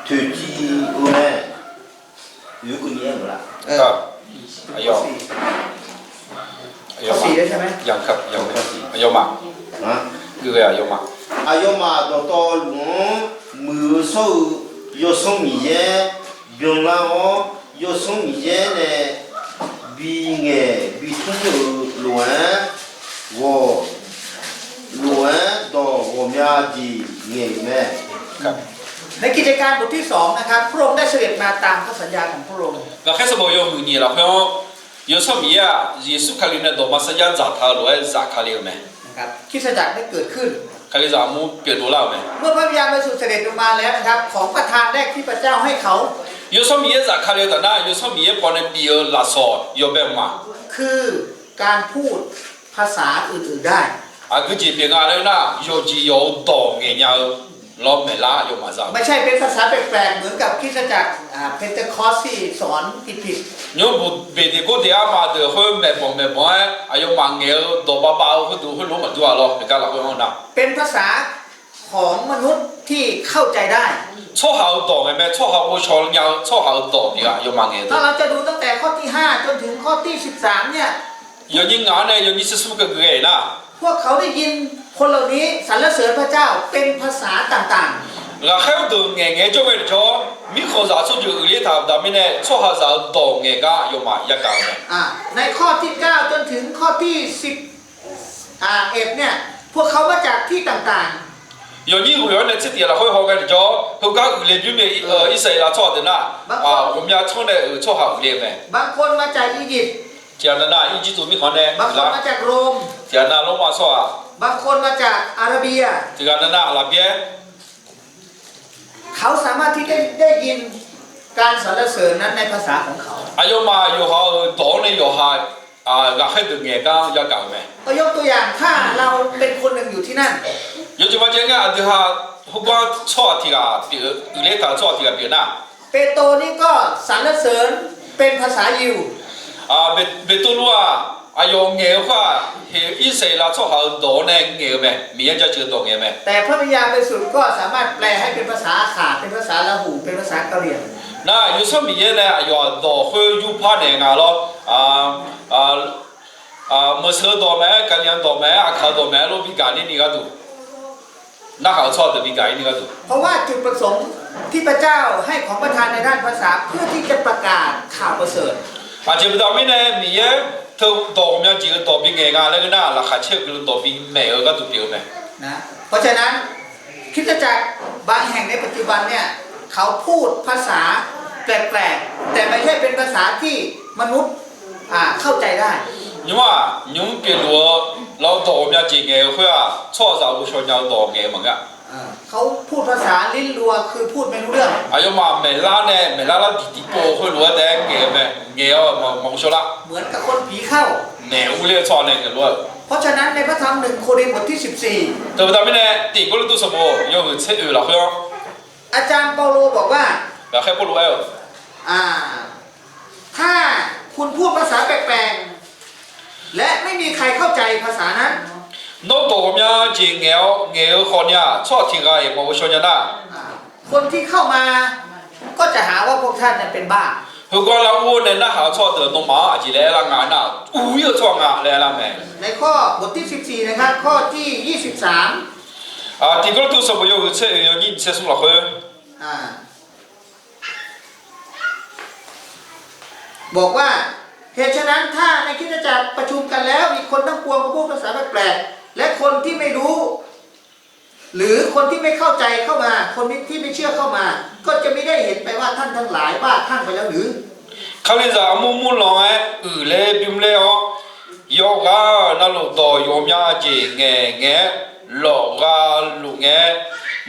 toeqciv-eu mae. Aqyawfmaf, aqyawfmaf, aqyawfmaf dawqtawvluf-anr muiq-eu shawr-eu Yawsanr Miqyaer byanlar-awr, Yawsanr Miqyaer nae bingaeq bitmr-eu lof-aer, ghawq lof-aer dawq ghawqmya jeq ngaeq-euq mae. ในกิจการบทที่สองนะครับ พระองค์ได้เสด็จมาตามพระสัญญาของพระองค์ Ghaqkhaer sanqbof yawhuiq nyiq lafkhoer-anr, Yawsanr Miqyaer-aq, Yeqsur Kali nae dawqma sarjax dzaqtaq-eu lof-aer zafkale-euq mae. นะครับ คริสตจักรได้เกิดขึ้น Kalizaq armur pyeufdov lar-euq mae. เมื่อพระวิญญาณบริสุทธิ์เสด็จลงมาแล้วนะครับ ของประทานแรกที่พระเจ้าให้เขา Yawsanr Miqyaer zafkale-eu taf nar, Yawsanr Miqyaer pawnae bif-eu lafsawq yawbae ma. คือการพูดภาษาอื่นๆได้ Aqgeu jeq pyeuf nga laer nar, yawqjeq yawq-eu dawq ngaeqnya-eu lawr maeqlar yawmaf za-eu. ไม่ใช่เป็นภาษาแปลกๆ เหมือนกับคริสตจักร อ่า Pentecost ที่สอนผิดๆ Nymr Beqdeqgordeq arma deuq khoer maeqbanq maeqbanq-aer aqyawfmaf ngaeq-eu dawq bavbav-eu khoerdeuq khoerlof maqdur-a lawr, maeqgar lafkhoer-anr nar. เป็นภาษาของมนุษย์ที่เข้าใจได้ Tsawrhaq-euq dawq ngaeq mae, tsawrhaq ghovshaw nya-eu tsawrhaq-euq dawq pyeuf-a, aqyawfmaf ngaeq-eu dawq. ถ้าเราจะดูตั้งแต่ข้อที่ห้า จนถึงข้อที่สิบสามเนี่ย Yawnyir ngaq-anr nae yawnyir tsersmr keuvghae nar, พวกเขาได้ยินคนเหล่านี้สรรเสริญพระเจ้าเป็นภาษาต่างๆ Ghaqkhaer deuq ngaeq ngaeq-aer jawr ngae tiqjawr, mirkhanqzaq tsawrjeuq uiqler taq-euq baqda mirnae, tsawrhaqzaq-euq dawq ngaeq gar aqyawfmaf yagaq-eu mae. ในข้อที่เก้า จนถึงข้อที่สิบเอ็ดเนี่ย พวกเขามาจากที่ต่างๆ Yawnyir ghoeq-awr nae tser tiq lafkhoer haw ngae tiqjawr, heugar uiqle bymr-eu Irsaqleqlav tsawrhaq deuq nar, ghawqmya tsanr nae-euq tsawrhaq uiqle-eu mae. บางคนมาจากอียิปต์ Tiqghaq navnav Irjirtuv mirkhanq nae, บางคนมาจากโรม tiqghaq navnav Lormav tsawrhaq, บางคนมาจากอาระเบีย tiqghaq navnav Aqlaqbyaer เขาสามารถที่จะได้ยินการสรรเสริญนั้นในภาษาของเขา Aqyawfmaf yawqha-euq dawq-anr nae yawqha ghaqkhaer deuq ngaeq gar yagaq-euq mae. ยกตัวอย่าง ถ้าเราเป็นคนหนึ่งอยู่ที่นั่น Yawjeq majeq ngae aqdui ha khoergar tsawrhaq tiq ghaq pyeuf-eu, uiqler taq-eu tsawrhaq tiq ghaq pyeuf nar, เปโตรนี่ก็สรรเสริญเป็นภาษายิว Beqtuvluv-aq, aqyawf ngaeq-eu khoer-aq, heq Irsaqleqlav tsawrhaq-euq dawq-anr nae ngaeq-eu mae. Miqyaer jaceuq-eu dawq ngaeq-eu mae. แต่พระวิญญาณบริสุทธิ์ก็สามารถแปลให้เป็นภาษาอาข่า เป็นภาษากะเหรี่ยง Nar, Yawsanr Miqyaer nae aqyawf-aq dawq khoer yurpar naeq nga lawr, meuqseuq-eu dawq mae-aer, kaqliq-eu dawq mae-aer, aqkaq-eu dawq mae-aer lof bi gaq ler ni gharduq, narhaq-eu tsawrhaq deuq bi gaq ler ni gharduq. เพราะว่าจุดประสงค์ที่พระเจ้าให้ของประทานในด้านภาษา เพื่อที่จะประกาศข่าวประเสริฐ Aqjeq baqda mirnae Miqyaer teu dawq ghawqmya jeq-eu dawq bi ngaeq nga laer ngeur nar, laqkhaq caer-eu guiqlanq dawq bi maeq-eu gharduq pyeuf-eu mae. นะ เพราะฉะนั้น คริสตจักรบางแห่งในปัจจุบันเนี่ย เขาพูดภาษาแปลกๆ แต่ไม่ใช่เป็นภาษาที่มนุษย์ อ่า เข้าใจได้ Nymr-aq, nymr pyeufluf-eu lawr dawq ghawqmya jeq ngaeq-eu khoer-aq, tsawrhaqzaq ghovshaw nya-eu dawq ngaeq-eu maqngeur-a. เขาพูดภาษา ลิ้นรัว คือพูดไม่รู้เรื่อง Aqyawfmaf maeqlar nae maeqlar lar diqdiq pov-eu khoerlof-aer taef-aer ngaeq-eu mae, ngaeq-awr maqghovshaw lar. เหมือนกับคนผีเข้า Naeq urler-eu tsawrhaq nae ngaeq lof-aer. เพราะฉะนั้นในพระธรรมหนึ่งโครินธ์บทที่สิบสี่ Teubaqda mirnae, Tiq Gawrliqtu sanqbof yawhuiq tser oeq lafkhoer-anr, อาจารย์เปาโลบอกว่า Ghaqkhaer Pawrluv aer-eu, อ่า ถ้าคุณพูดภาษาแปลกๆ และไม่มีใครเข้าใจภาษานั้น Nawr dawq ghawqmya jeq ngaeq-awr ngaeq-eu khawfni-aq, tsawrhaq tiq ghaq-iq maqghov shaw nya nar, คนที่เข้ามาก็จะหาว่าพวกท่านนั้นเป็นบ้า Heugar lar ur-eu nae narhaq-eu tsawrhaq deuq nawmaf-anr aqjeq laer aerlar nga nar, uq-ir-eu tsawrhaq nga laer aerlar mae. ในข้อบทที่สิบสี่นะครับ ข้อที่ยี่สิบสาม Tiq Gawrliqtu sanqbof yawhuiq tser oeq yawnyir nyiq tser smr lafkhoer บอกว่า เหตุฉะนั้นถ้าในคริสตจักรประชุมกันแล้วมีคนทั้งปวงมาพูดภาษาแปลกๆ และคนที่ไม่รู้ หรือคนที่ไม่เข้าใจเข้ามา คนที่ไม่เชื่อเข้ามา ก็จะไม่ได้เห็นไปว่าท่านทั้งหลายบ้าคลั่งไปแล้วหรือ Kalizaq armur murlanq-aer uiqler bymr ler-awr, yawqghaq navluf dawq ghawqmya jeq ngaeq ngaeq-aer lawfgha luf ngae,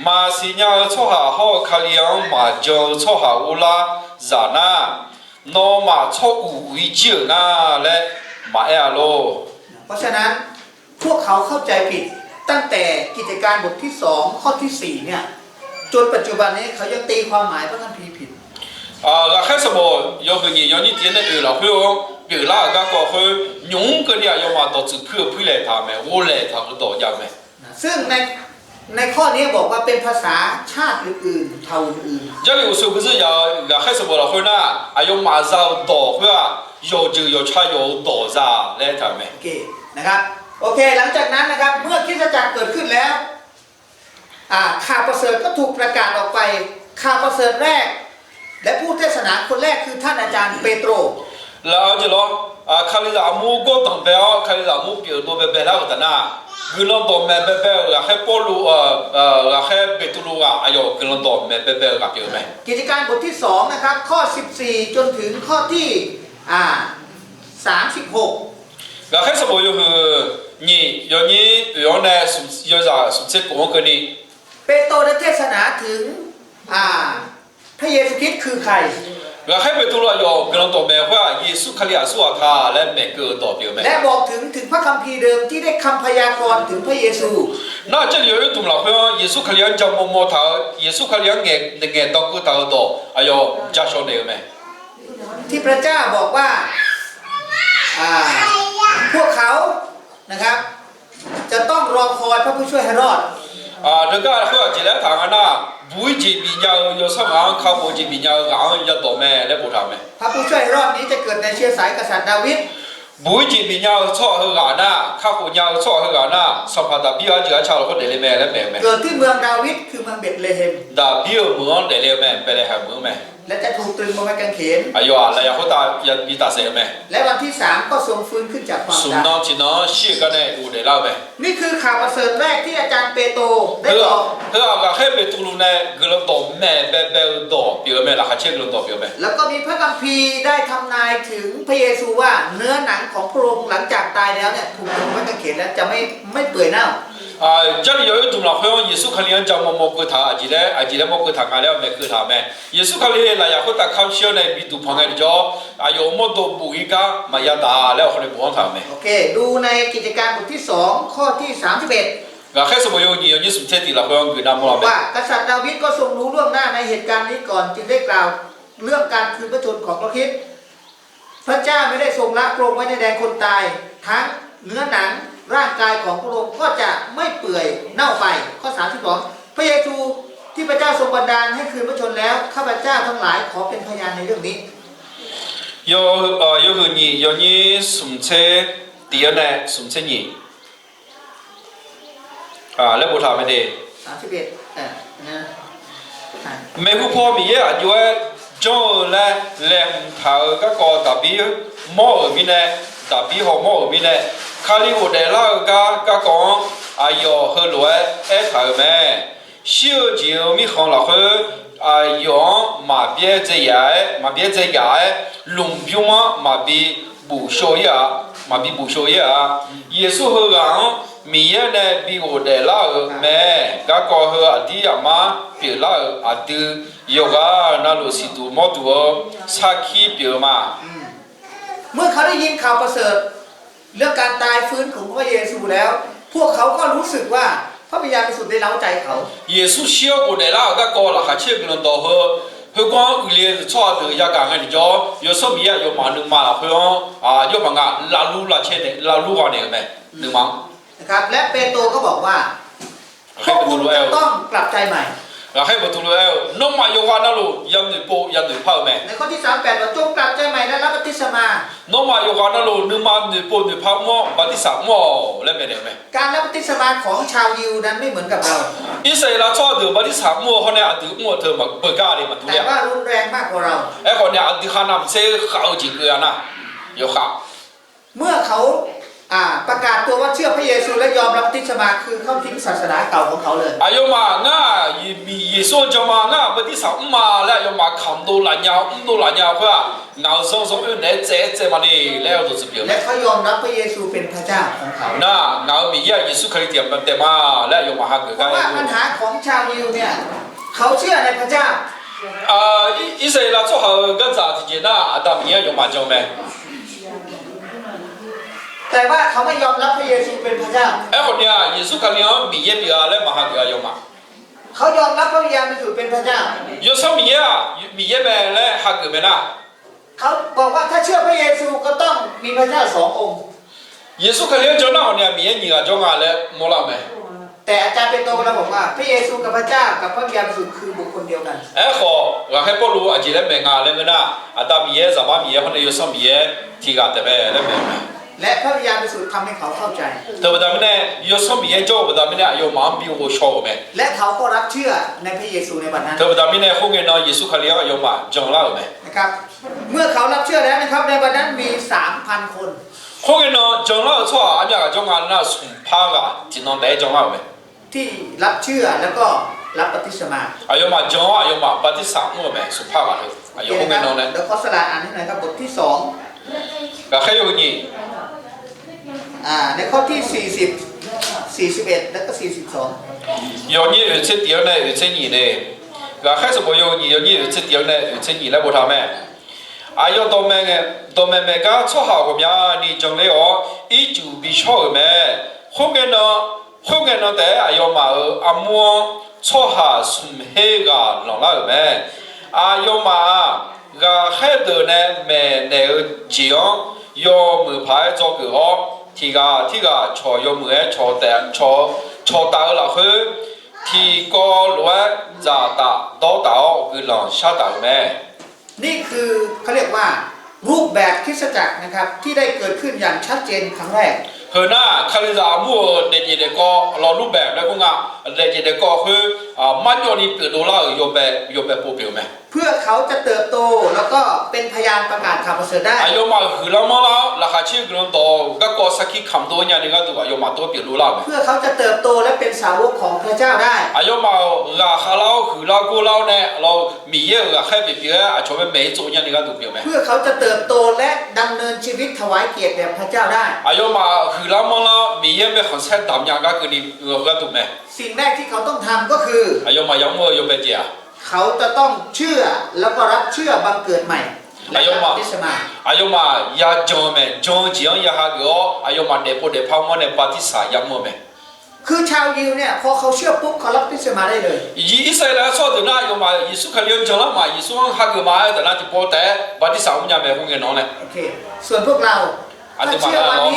maqsiq nya-eu tsawrhaq hawr-eu Kali-anr maqjan-eu tsawrhaq ur lar zaq nar, nawmaf tsawr uq uq-ir jir-euq nga laer maqaer-a lor. เพราะฉะนั้น พวกเขาเข้าใจผิดตั้งแต่กิจการบทที่สอง ข้อที่สี่ เนี่ย จนปัจจุบันนี้เขายังตีความหมายพระคัมภีร์ผิด Ghaqkhaer sanqbof yawhuiq nyiq yawnyir tiq-aer nae oeq lafkhoer-anr pyeuflar-euq garkawv khoer, nymq mr keuvni aqyawfmaf dawqtsuif puir-eu puir laeq taq-euq mae, ghov laeq taq-euq dawq jav-eu mae. ซึ่งใน ในข้อนี้บอกว่าเป็นภาษาชาติอื่นๆ เผ่าอื่นๆ Jarlif uqshoe gui zeur yaf-eu ghaqkhaer sanqbof lafkhoer nar, aqyawfmaf za-eu dawq khoer-aq, yawqjeuq yawqca yawf-eu dawq za laer aertaq-euq mae. โอเค หลังจากนั้นนะครับ เมื่อคริสตจักรเกิดขึ้นแล้ว อ่า ข่าวประเสริฐก็ถูกประกาศออกไป ข่าวประเสริฐแรก และผู้เทศนาคนแรกคือท่านอาจารย์เปโตร Laf-eu jeq lawr, Kalizaq armur gawr danqbae-awr Kalizaq armur pyeuf dov baebae lar-euq taf nar, guiqlanq dawqmaeq baebae-euq ghaqkhaer Pawrluv, ghaqkhaer Beqtuvluv ghaq aqyawf guiqlanq dawqmaeq baebae-eu ghaq pyeuf-eu mae. กิจการบทที่สองนะครับ ข้อสิบสี่ จนถึงข้อที่ อ่า สามสิบหก Ghaqkhaer sanqbof yawhuiq nyiq yawnyir oeq-anr nae yawzaq smq tser kof-anr keuvni, เปโตรได้เทศนาถึง อ่า พระเยซูคริสต์คือใคร Ghaqkhaer Beqtuvluv aqyawf guiqlanq dawqmaeq khoer-aq, Yeqsur Kali aqsurghaq ta laer maeqkeuv-eu dawq pyeuf-eu mae. และบอกถึง ถึงพระคัมภีร์เดิมที่ได้คำพยากรณ์ถึงพระเยซู Nar, Jarlif yawhuiq dmq lafkhoer-anr Yeqsur Kali-anr jamaw maw taq-eu, Yeqsur Kali-anr ngaeq, ngaeqdan keuv taq-eu dawq aqyawf jashawr naeq-eu mae. ที่พระเจ้าบอกว่า อ่า พวกเขานะครับ จะต้องรอคอยพระผู้ช่วยให้รอด Heugar khoer aqjeq laer aertaq nga nar, buq-ir jeq bifnya-eu yawsanr ghaq-anr kakhof-eu jeq bifnya-eu ghaq-anr yadawq mae laer boftaq-euq mae. พระผู้ช่วยให้รอดนี้จะเกิดในเชื้อสายกษัตริย์ดาวิด Buq-ir jeq bifnya-eu tsawrhaq heughaq nar, kakhof nya-eu tsawrhaq heughaq nar, sanqpaq Daqbir-euq arjeuq arca lafkhoer daefle mae laer maeq-eu mae. เกิดที่เมืองดาวิด คือเมืองเบธเลเฮม Daqbir-euq meuq-anr daefle-eu mae, Beqlaeqhaeq meuq-anr mae. และจะถูกตรึงบนไม้กางเขน Aqyawf-aq, lafyaq khoertav yabi tafsaef-eu mae. และวันที่สามก็ทรงฟื้นขึ้นจากความตาย Smq nan tiqnan-anr shir-euq gar nae ghofdaef lar-eu mae. นี่คือข่าวประเสริฐแรกที่อาจารย์เปโตรได้บอก Heu-aq, ghaqkhaer Beqtuvluv nae guiqlanq dawqmaeq baebae-eu dawq pyeuf-eu mae, laqkhaq caer guiqlanq dawq pyeuf-eu mae. แล้วก็มีพระคัมภีร์ได้ทำนายถึงพระเยซูว่าเนื้อหนังของพระองค์หลังจากตายแล้วเนี่ย ถูกตรึงไว้กางเขนแล้วจะไม่ ไม่เปื่อยเน่า Jarlif yawhuiq dmq lafkhoer-anr Yeqsur Kali-anr jamaw mawkeuv taq-eu aqjeq laer, aqjeq laer mawkeuv taq nga laer maeqkeuv taq-euq mae. Yeqsur Kali lafyaq khoertav kamq shir-awr nae biduq panq ngae tiqjawr, aqyawf-euq mawrdo bof-ir gar maqya daq laer awq khawf nae bof-anr taq-euq mae. ดูในกิจการบทที่สอง ข้อที่สามสิบเอ็ด Ghaqkhaer sanqbof yawhuiq nyiq yawnyir smq tser tiq lafkhoer-anr guiqnav mawr-eu mae. ว่า กษัตริย์ดาวิดก็ทรงรู้ล่วงหน้าในเหตุการณ์นี้ก่อน จึงได้กล่าวเรื่องการคืนพระชนม์ของพระคริสต์ พระเจ้าไม่ได้ทรงละพระองค์ไว้ในแดนคนตาย ทั้งเนื้อหนังร่างกายของพระองค์ก็จะไม่เปื่อยเน่าไป ข้อสามสิบสอง พระเยซูที่พระเจ้าทรงบันดาลให้คืนพระชนม์แล้ว ข้าพเจ้าทั้งหลายขอเป็นพยานในเรื่องนี้ Yaw, yawhuiq nyiq yawnyir smq tser tiq-anr nae smq tser nyiq laer boftaq-euq mae de. Maeqhu paw Miqyaer aq jov-aer janr-eu laer laeqhmq taq-euq garkawv Daqbir mawr-euq mirnae, Daqbir hawmawr-euq mirnae, Kali ghofdaef lar-eu gar garkawv-anr aqyawf heulof-aer aertaq-euq mae. Shir-eu jeq-euq mirkhanq lafkhoer aqyawf-anr maqbyaer dzae yaf-aer, maqbyaer dzae yaf-aer, lmqbymr-anr maqbi bufshov-ir-a, maqbi bufshov-ir-a. Yeqsur heughaq-anr Miqyaer nae bi ghofdaef lar-euq mae. Garkawv heu aqdir aqmar pyeuflar-euq aqdui, yawqghaq navluf siqduq mawrduq-eu sarkir pyeuf-eu ma. เมื่อเขาได้ยินข่าวประเสริฐเรื่องการตายฟื้นของพระเยซูแล้ว พวกเขาก็รู้สึกว่าพระวิญญาณบริสุทธิ์ได้เร้าใจเขา Yeqsur shir-awr ghofdaef lar-euq garkawv laqkhaq caer-eu guiqlanq dawq heu Khoergar-anr uiqle-eu tsawrhaq deuq yagaq ngae tiqjawr, Yawsanr Miqyaer aqyawfmaf nuima lafkhoer-anr, aqyawfmaf ngaq lavlur lavcaer nae lavlur gha naeq-euq mae. Nuima และเปโตรก็บอกว่า พวกคุณจะต้องกลับใจใหม่ Ghaqkhaer Beqtuvluv aer-eu, nawmaf yawqghaq navluf yanoeq pov yanoeq par-eu mae. ในข้อที่สามแปดบอก จงกลับใจใหม่และรับบัพติศมา Nawmaf yawqghaq navluf nuima noeqpov noeqpar mr-awr bartirsaq mr-awq laer maeqnaeq-eu mae. การรับบัพติศมาของชาวยิวนั้นไม่เหมือนกับเรา Irsaqleqlav tsawrhaq deuq bartirsaq mr-eu hawr nae aqdui mr-eu teu maqbeugar le maqdur-a. แต่ว่ารุนแรงมากกว่าเรา Aerkhawf nae aqdui khar navmaqtser khav-eu jeq keuv-a nar, yawkhav เมื่อเขา อ่า ประกาศตัวว่าเชื่อพระเยซูและยอมรับบัพติศมา คือเข้าทิ้งศาสนาเก่าของเขาเลย Aqyawfmaf ngar-aq Miqyaer Yeqsur-anr jan ma, ngar-aq bartirsaq mr ma laer aqyawfmaf kamq dov laf nya, mr dov laf nya khoer-aq, ngaq-euq zanr zanr oer naeq-aer tsaev-aer tsaev ma ni laer aer-eu dawqtsuif pyeuf-eu mae. และเขายอมรับพระเยซูเป็นพระเจ้าของเขา Nar, ngaq-euq Miqyaer-aq Yeqsur Kali tiq ghaq mae taef ma laer aqyawfmaf hageuf gar-aer เพราะว่าปัญหาของชาวยิวเนี่ย เขาเชื่อในพระเจ้า Irsaqleqlav tsawrhaq-euq gardzaq tiqjeq nar, Aqda Miqyaer aqyawfmaf jan mae. แต่ว่าเขาไม่ยอมรับพระเยซูเป็นพระเจ้า Aerkhawf nae-aq, Yeqsur Kali-anr Miqyaer pyeuf-a laer maqhageuf aqyawfmaf. เขายอมรับพระวิญญาณบริสุทธิ์เป็นพระเจ้า Yawsanr Miqyaer-aq Miqyaer mae laer hageuf mae nar, เขาบอกว่าถ้าเชื่อพระเยซูก็ต้องมีพระเจ้าสององค์ Yeqsur Kali-anr jan nar khawf nae-aq Miqyaer nyiq ghaq jawr nga laer mawrlar-eu mae. แต่อาจารย์เปโตรกำลังบอกว่า พระเยซูกับพระเจ้ากับพระวิญญาณบริสุทธิ์คือบุคคลเดียวกัน Aerkhawf, Ghaqkhaer Pawrluv aqjeq laer maeq nga laer ngeur nar, Aqda Miqyaer, Zaqbar Miqyaer hawr nae Yawsanr Miqyaer tiq ghaq taef mae laer maeq-eu mae. และพระวิญญาณบริสุทธิ์ทำให้เขาเข้าใจ Teubaqda mirnae, Yawsanr Miqyaer jawr-eu baqda mirnae aqyawfmaf-anr bi ghovshaw-euq mae. และเขาก็รับเชื่อในพระเยซูในวันนั้น Teubaqda mirnae khoerngae nan Yeqsur Kali-anr aqyawfmaf janlar-euq mae. นะครับ เมื่อเขารับเชื่อแล้วนะครับ ในวันนั้นมี สามพัน คน Khoerngae nan janlar-eu tsawrhaq armyav ghaq jawr nga nar, smq par ghaq tiqnan taef-aer janlar-euq mae. ที่รับเชื่อแล้วก็รับบัพติศมา Aqyawfmaf jan-awr aqyawfmaf bartirsaq mr-eu mae, smq par ghaq heu. Aqyawf khoerngae nan nae เดี๋ยวขอสไลด์อ่านให้หน่อยครับ บทที่สอง Ghaqkhaer yawhuiq nyiq อ่า ในข้อที่สี่สิบ สี่สิบเอ็ด แล้วก็ สี่สิบสอง Yawnyir oeqtser tiq-anr nae oeqtser nyiq nae, Ghaqkhaer sanqbof yawhuiq nyiq yawnyir oeqtser tiq-anr nae oeqtser nyiq laer boftaq mae. Aqyawf dawqmaeq, dawqmaeq maeq gar tsawrhaq ghawqmyani janler-awr, ircuf bi shawr-euq mae. Khoerngae nan, khoerngae nan taef-aer aqyawfmaf-euq armur-anr tsawrhaq smq her ghaq lanqlar-euq mae. Aqyawfmaf-aq, ghaqkhaer deuq nae maeqnaeq-eu jeq-anr yawmuiq paq-aer dzawgeuf-awr, tiq ghaq tirghaq cawq yawmuiq-aer cawq taef, cawq, cawq taf-eu lafkhoer, tiqkawv lof-aer dzaqtaf dawrtaf-awr guiqlanq shar taf-euq mae. นี่คือเขาเรียกว่ารูปแบบคริสตจักรนะครับ ที่ได้เกิดขึ้นอย่างชัดเจนครั้งแรก Heu nar, Kalizaq armur-euq daefjeq daefkawv lawr รูปแบบ laer kur nga, daefjeq daefkawv khoer marjawvni pyeufdov lar-euq yawbae, yawbae pov pyeuf-eu mae. เพื่อเขาจะเติบโตแล้วก็เป็นพยานประกาศข่าวประเสริฐได้ Aqyawfmaf-euq huiqlar manrlar-awr laqkhaq caer-eu guiqlanq dawq-eu garkawv sarkir kamq dov-aer nyani gharduq aqyawfmaf tov-aer pyeufdov lar-euq mae. เพื่อเขาจะเติบโตและเป็นสาวกของพระเจ้าได้ Aqyawfmaf-euq ghaqkhav lar-awr huiqlar gorlar-awr nae lawr Miqyaer-euq ghaqkhaer pyeuf pyeuf-aer aqcawq mae maeq-ir tsov nyani gharduq pyeuf-eu mae. เพื่อเขาจะเติบโตและดำเนินชีวิตถวายเกียรติแด่พระเจ้าได้ Aqyawfmaf huiqlar manrlar-awr Miqyaer-euq mae khanqsaer damq nya gar keuvni gharduq mae. สิ่งแรกที่เขาต้องทำก็คือ Aqyawfmaf yamr-eu yawbae jeq-aq, เขาจะต้องเชื่อแล้วก็รับเชื่อบังเกิดใหม่ Aqyawfmaf, aqyawfmaf yajan-eu mae, jan-eu jeq-anr ya hageuf-awr aqyawfmaf daefpov daefpar mawr nae bartirsaq yamr-eu mae. คือชาวยิวเนี่ย พอเขาเชื่อปุ๊บ เขารับบัพติศมาได้เลย Irsaqleqlav tsawrhaq deuq nar, aqyawfmaf Yeqsur Kali-anr janlar ma, Yeqsur-anr hageuf ma-aer taf nar tiqpov taef-aer bartirsaq mr nya mae, khoerngae nan nae. ส่วนพวกเรา Aqduimaf nar lawr,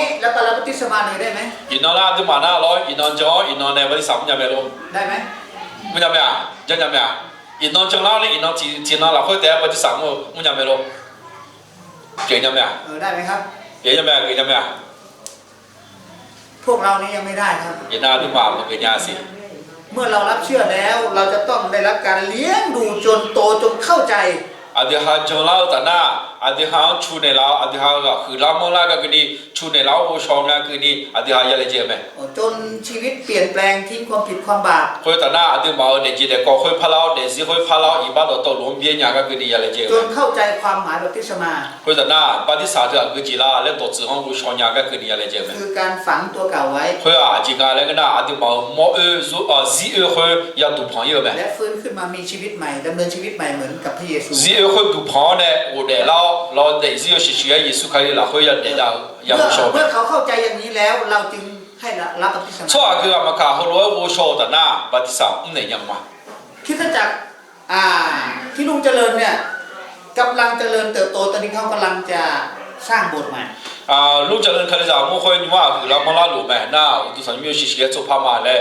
iqnan lar aqduimaf nar lawr, iqnan jan-awr iqnan nae bartirsaq mr nya mae lor. Mr nya mae-aq? Janr nya mae-aq? Iqnan janlar-awr nae iqnan tiqnan lafkhoer taef-aer bartirsaq mr-eu mr nya mae lor. Pyeuf nya mae-aq? Pyeuf nya mae-aq? Geuf nya mae-aq? พวกเรานี้ยังไม่ได้ครับ Iqnan aqduimaf maqgeuf nya siq. เมื่อเรารับเชื่อแล้ว เราจะต้องได้รับการเลี้ยงดูจนโตจนเข้าใจ Aqdui ha janlar-eu taf nar, aqdui ha-anr cu naeqlaf-awr, aqdui ha-eu ghaq huiqlar manrlar gar keuvni, cu naeqlaf-awr ghovshaw nga keuvni aqdui ha ya laejae-eu mae. จนชีวิตเปลี่ยนแปลง ทิ้งความผิดความบาป Khoertaf nar, aqduimaf-euq daefjeq daefkawv khoer parlar-awr, daefzir khoer parlar-awr, iqbax dawqtawvluf-anr byaer nya gar keuvni ya laejae-eu mae. จนเข้าใจความหมายบัพติศมา Khoertaf nar, bartirsaq teu aqgeu jeq lar laer dawqtsuif-anr ghovshaw nya gar keuvni ya laejae-eu mae. คือการฝังตัวเก่าไว้ Khoer-aq, aqjeq nga laer ngeur nar, aqduimaf-euq mawr-oe, zir-oe khoer ya duqpanq-ir-eu mae. และฟื้นขึ้นมามีชีวิตใหม่ ดำเนินชีวิตใหม่เหมือนกับพระเยซู Zir-oe khoer duqpanq-awr nae ghofdaef lar-awr, lawr daefzir-eu sheuqsheuq-aer Yeqsur Kali lafkhoer ya daef dav-eu ya ghovshaw-eu mae. เมื่อเขาเข้าใจอย่างนี้แล้ว เราจึงให้รับบัพติศมา Tsawrhaq aqgeu ghaq maqkaq heulof-aer ghovshaw-eu taf nar, bartirsaq mrnaeq nya-eu ma. คริสตจักร อ่า ที่รุ่งเจริญเนี่ย กำลังเจริญเติบโต ตอนนี้เขากำลังจะสร้างโบสถ์ใหม่ อ่า รุ่งเจริญ Kalizaq mawr khoer nymr-aq huiqlar manrlar luf mae nar, uqduq tanqnymr shiqshaq-aer tsovpar ma laer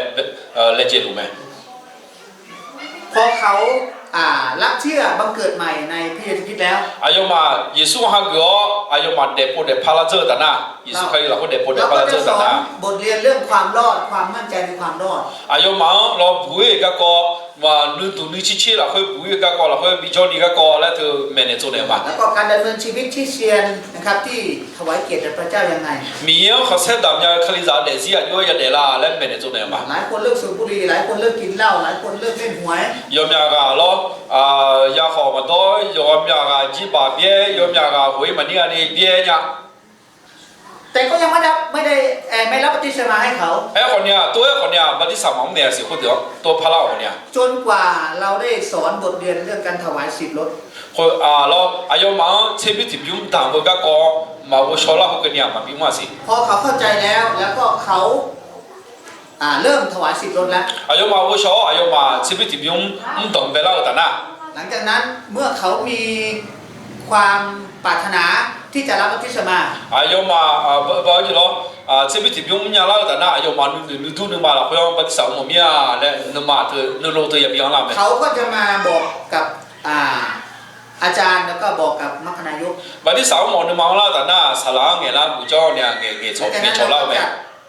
laejae luf mae. พอเขา อ่า รับเชื่อบังเกิดใหม่ในพระเยซูคริสต์แล้ว Aqyawfmaf Yeqsur-anr hageuf-awr, aqyawfmaf daefpov daefpar lar dzeur-eu taf nar, Yeqsur Kali lafkhoer daefpov daefpar lar dzeur-eu taf nar, เราก็จะสอนบทเรียนเรื่องความรอด ความมั่นใจในความรอด Aqyawfmaf-anr lawr buq-ir-euq garkawv, nuidmq nuitir tir lafkhoer buq-ir-euq garkawv lafkhoer bijawr ni garkawv laer teu maeqnaeq tsovnaeq-eu ma. แล้วก็การดำเนินชีวิตคริสเตียนนะครับ ที่ถวายเกียรติแด่พระเจ้ายังไง Miqyaer-anr khanqsaer damq nya-eu Kalizaq daefzir aqjox-aer yadaef la laer maeqnaeq tsovnaeq-eu ma. หลายคนเลิกสูบบุหรี่ หลายคนเลิกกินเหล้า หลายคนเลิกเล่นหวย Yawmyaq ghaq lawr, yakhawf maqdawr, yawmyaq ghaq jirbaq byaer, yawmyaq ghaq ghof-ir maqnir-a ni byaer nya. แต่ก็ยังไม่ได้ ไม่ได้ เอ่อ ไม่รับบัพติศมาให้เขา Aerkhawf ni-aq, tov-aer khawf ni-aq, bartirsaq maqmr naeq-a siq khoerdeuq-anr tov parlar-awq khawf ni-aq. จนกว่าเราได้สอนบทเรียนเรื่องการถวายสิบรถ Khoer-aq lawr, aqyawfmaf-anr tserbymr tiqbymr damq-eu garkawv maqghovshaw lar khoerkeuvni-aq maqbi mr-a siq. พอเขาเข้าใจแล้ว แล้วก็เขา อ่า เริ่มถวายสิบรถแล้ว Aqyawfmaf ghovshaw-awr aqyawfmaf tserbymr tiqbymr mrdanq baelar-eu taf nar, หลังจากนั้น เมื่อเขามีความปรารถนาที่จะรับบัพติศมา Aqyawfmaf, ba-aer jeq lawr, tserbymr tiqbymr mrnya lar-eu taf nar, aqyawfmaf nuinoeq nuidur nuima lafkhoer-anr bartirsaq mr mawf mir-a laer nuima teu nuilov teu yabi anrlar mae. เขาก็จะมาบอกกับ อ่า อาจารย์ แล้วก็บอกกับมัคคณายก Bartirsaq mr mawf nuima anrlar-eu taf nar, saqlaq-anr ngaeqlar buq janr ni-aq ngaeq ngaeq cawq ngaeq cawq lar-eu mae.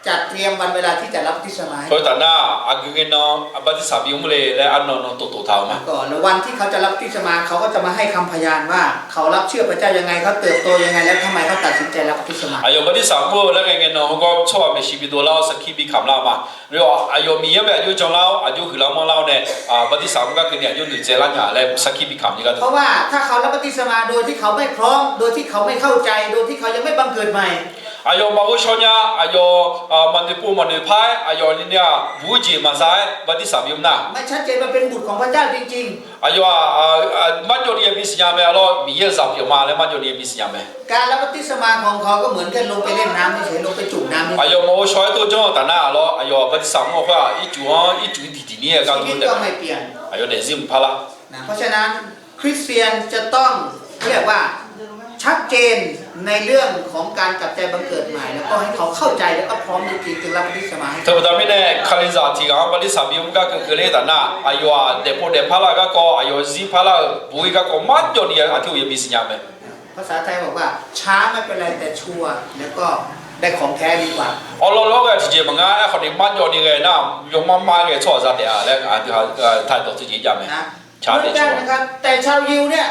จัดเตรียมวันเวลาที่จะรับบัพติศมา Khoer taf nar, aqgeu ngae nan bartirsaq bimr le laer arnan nan toftof taq-euq ma. ก่อน แล้ววันที่เขาจะรับบัพติศมา เขาก็จะมาให้คำพยานว่าเขารับเชื่อพระเจ้ายังไง เขาเติบโตยังไง แล้วทำไมเขาตัดสินใจรับบัพติศมา Aqyawf bartirsaq mr-eu laer ngae ngae nan hawgawr tsawrhaq maeqshi bi dovlar-awr sarkir bi kamq lar-eu ma. Aqyawf Miqyaer bae aqjox janlar-awr aqjox huiqlar manrlar-awr nae, bartirsaq mr gar keuvni aqjox noeqtsaev lar nya laer sarkir bi kamq ni gar. เพราะว่าถ้าเขารับบัพติศมาโดยที่เขาไม่พร้อม โดยที่เขาไม่เข้าใจ โดยที่เขายังไม่บังเกิดใหม่ Aqyawf maqghovshaw nya, aqyawf maqnoeqpov maqnoeq par-aer, aqyawf ni ni-aq buq-ir jeq maqza-aer bartirsaq bimr nar, ไม่ชัดเจนว่าเป็นบุตรของพระเจ้าจริงๆ Aqyawf-aq, marjawv ni yabi siqnya mae, arlawr Miqyaer-euq zaq pyeuf ma laer marjawv ni yabi siqnya mae. การรับบัพติศมาของเขาก็เหมือนแค่ลงไปเล่นน้ำเฉยๆ ลงไปจุ่มน้ำเฉยๆ Aqyawf maqghovshaw-aer tov janr-eu taf nar, arlawr aqyawf bartirsaq mur-eu khoer-aq, ircuf-anr ircuf-ir diqdiq ni-aer gar dur taef-a. Aqyawf daefzir mq parlar. เพราะฉะนั้น คริสเตียนจะต้องเรียกว่าชัดเจนในเรื่องของการกลับใจบังเกิดใหม่ แล้วก็ให้เขาเข้าใจ แล้วก็พร้อมจริงๆ จึงรับบัพติศมา Teubaqda mirnae, Kalizaq tiq ghaq-anr bartirsaq bimr gar keuvkeuv ler taf nar, aqyawf-aq daefpov daefpar lar-eu garkawv, aqyawf zir parlar-euq buq-ir garkawv marjawv ni aqtirghof yabi siqnya mae. ภาษาไทยบอกว่า ช้าไม่เป็นไร แต่ชัวร์ แล้วก็ได้ของแท้ดีกว่า Awrlawr lawr ghae tiqjeq maqnga, aerkhawf ni marjawv ni ghae nar, yawmar mar ghae tsawrhaq za taef-a laer aqdui ha taedawq teujeq jav mae. เหมือนกันนะครับ แต่ชาวยิวเนี่ย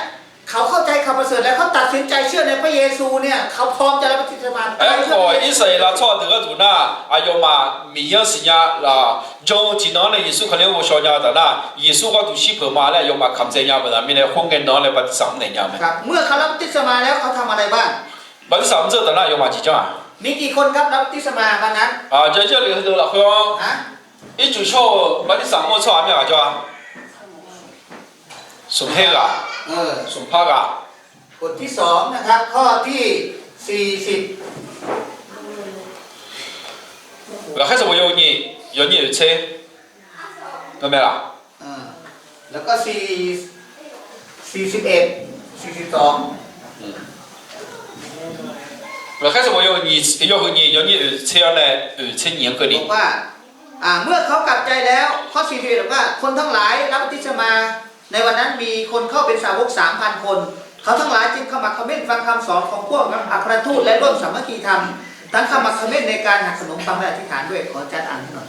เขาเข้าใจข่าวประเสริฐแล้ว เขาตัดสินใจเชื่อในพระเยซูเนี่ย เขาพร้อมจะรับบัพติศมา Aerkhawf, Irsaqleqlav tsawrhaq deuq gharduq nar, aqyawfmaf Miqyaer-anr siqnya laf, jan-eu tiqnan-anr nae Yeqsur Kali-anr ghovshaw nya-eu taf nar, Yeqsur gharduq shir peuq ma laer aqyawfmaf kamq dzae nya-eu baqda mirnae, khoerngae nan-anr nae bartirsaq mr naeq nya mae. ครับ เมื่อเขารับบัพติศมาแล้ว เขาทำอะไรบ้าง Bartirsaq mr dzeur-eu taf nar aqyawfmaf jeq janr-aq? มีกี่คนครับ รับบัพติศมาวันนั้น Jarjar lef heudeuq lafkhoer-anr, ircuf shawr-euq bartirsaq mr-eu tsawrhaq aqmyan ghaq jawr-a? Smq her ghaq, smq par ghaq. บทที่สองนะครับ ข้อที่สี่สิบ Ghaqkhaer sanqbof yawhuiq nyiq, yawnyir oeqtser, แล้วก็สี่ สี่สิบเอ็ด สี่สิบสอง Ghaqkhaer sanqbof yawhuiq nyiq, yawnyir oeqtser-anr nae oeqtser nyiq-anr keuvni บอกว่า อ่า เมื่อเขากลับใจแล้ว ข้อสี่สิบเอ็ด บอกว่า คนทั้งหลายรับบัพติศมา ในวันนั้นมีคนเข้าเป็นสาวกสามพันคน เขาทั้งหลายจึงขมักเขม้นฟังคำสอนของพวกอัครทูต และร่วมสามัคคีธรรม ทั้งขมักเขม้นในการหักขนมปังและอธิษฐานด้วย ขออาจารย์อ่านให้หน่อย